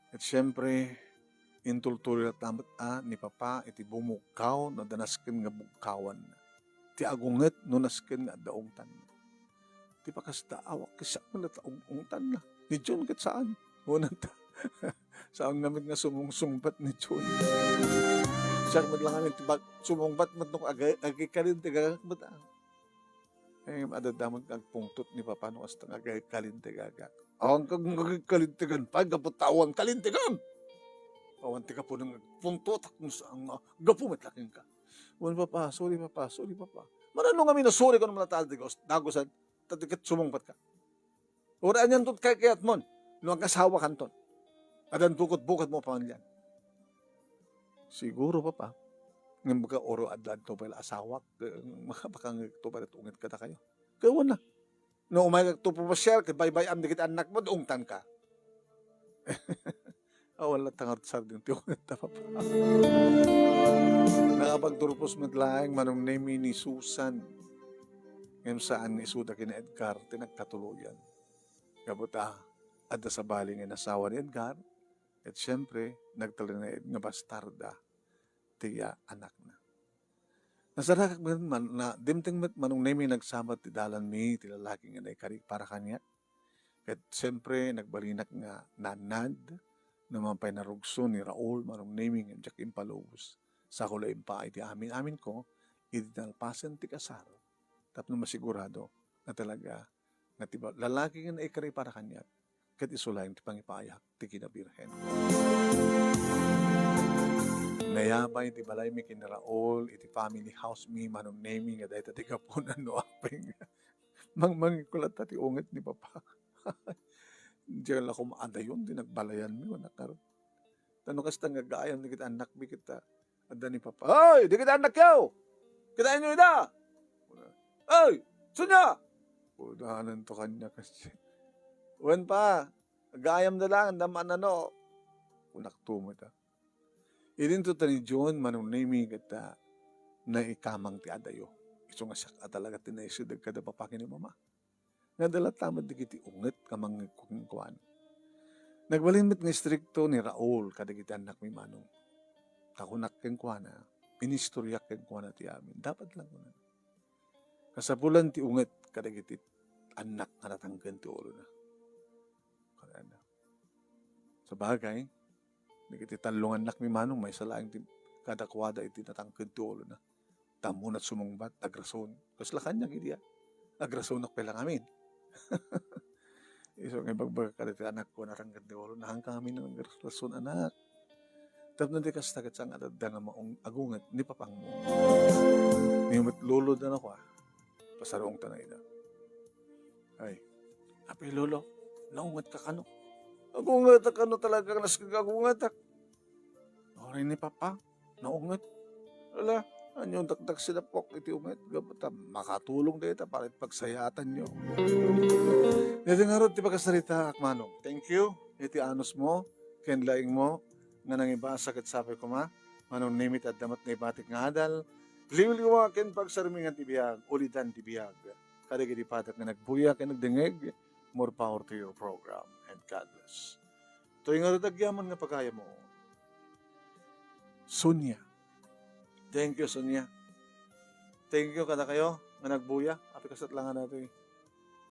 ket siempre, intultuloy latta met a ni Papa iti bumugkaw no adda nasken nga bugkawan. Ti agunget no nasken nga adda ungtanna. Ti pakasta, awan ket siak met latta ung-, ungtanna. Ni John ket saan. Kunanta. Saan nga met nga sumungsungbat ni John. Siak met lang amin ti bag-, sumungbat met no ag-, agikalintegak met, ah. Eh, adda met nga agpungtot ni Papa no kasta nga agkalintegak. Awan kang agkalintegan pa, gapu ta awan kalintegan. Awan ti gapu nga agpungtotak no saan nga gapu met la kenka. Wen, Papa, sorry, Papa, sorry, Papa. Manano ngamin a sorry kano man latta a dagos-, dagosan, ta di ket sumungbatka. Uray anianto ti kaykayatmon no agasawakanton. Addan bukod-bukodmo a pamilian. Siguro, Papa. Ngem baka oro adda adto pay la asawak, eh, baka, baka ngegto pay la ti unget kadakayo. Kaya wala. No umaykakto pupasiar, ket baybay-am dagiti annakmo, ungtanka. Awan latta nga sardin ti unget ta, Papa. Nakapagturpos met laeng, Manong Nemi, ni Susan. Ngem saan nga isuda ken ni Edgar ti nagkatuloyan. Gapu ta, adda sabali nga inasawa ni Edgar, ket siempre, nagtalinaed nga bastarda ti, ah, anakna. Nasaragak met man, na, dimteng met, Manong Nemi, nagsabat ti dalanmi, ti lalaki nga naikari para kaniak. Ket siempre, nagbalinak nga naannad, no man pay narugso ni Raul, Manong Nemi, nga diak impalubos. Sako la impaay ti amin-aminko, idi nalpasen ti kasar. Tapno masigurado nga talaga nga ti ba-, lalaki nga naikari para kaniak, ket isu laeng ti pangipaayak ti kinabirhen. Nayabay ti balaymi ken ni Raul iti family house mi, Manong Nemi, nga dayta ti gapuna no apay nga mangmangikulatta ti unget ni Papa. Diay la koma adayon ti nagbalayanmi, anak, ngarud. Ta no kasta nga agayam dagiti annakmi ket, ah, adda ni Papa, "Ay, dagiti annakyo! Kitaenyo ida! Ay, Sonia!" Kunananto kaniak, "Wen, Pa, agayamda laeng, adda maanano." Kunakto met, ah. Idinto ta ni John, Manong Nemi, ket, ah, naikamang ti adayo. Isu nga siak a talaga ti naisideg kada Papa ken ni Mama. Nga adda latta met dagiti unget nga mangngegko kenkuana. Nagbalin met nga istrikto ni Raul kadagiti annakmi, Manong. Ta kunak kenkuana, inistoriak kenkuana ti amin. Dapat lang kunak. Kasapulan ti unget kadagiti annak nga natangken ti ulona. Kunana. Sabagay, Dagiti tallongannakmi, Manong, maysa laeng ti kadakuada iti natangked ti ulona. Tammunat sumungbat, nagrason. Kasla kaniak idi, a? Nagrasonak pay la ngamin. Isu nga ibagbaga kadagiti anakko, natangked ti ulo, "Nahanka ngamin nga nagrason, anak. Tapno di kasta, ket saan nga adda nga maung-, agunget ni papangmo?" Ni met lolo da na kua, pasarungtana ida. Ay, apay, Lolo, naungetka kano? Agungetak kano talaga, nasken nga agungetak. Uray ni Papa, naunget. Ala, ania dakdak sinapok iti unget, gapu ta makatulong dayta para iti pagsayaatanyo. Dayta ngarud ti pakasaritaak, Manong. Thank you iti anusmo ken laingmo nga nangibasa ket sapay koma, Manong Nemi, ti adda met naibatik nga adal, liwliwa ken pagsarmingan ti biag, ulidan ti biag. Kadagiti padak nga nagbuya ken nagdengngeg, more power to your program, and God bless. Toy ngarud agyaman nga pagayammo, Sonia. Thank you, Sonia. Thank you kadakayo nga nagbuya. Apay, kasat la nga daytoy.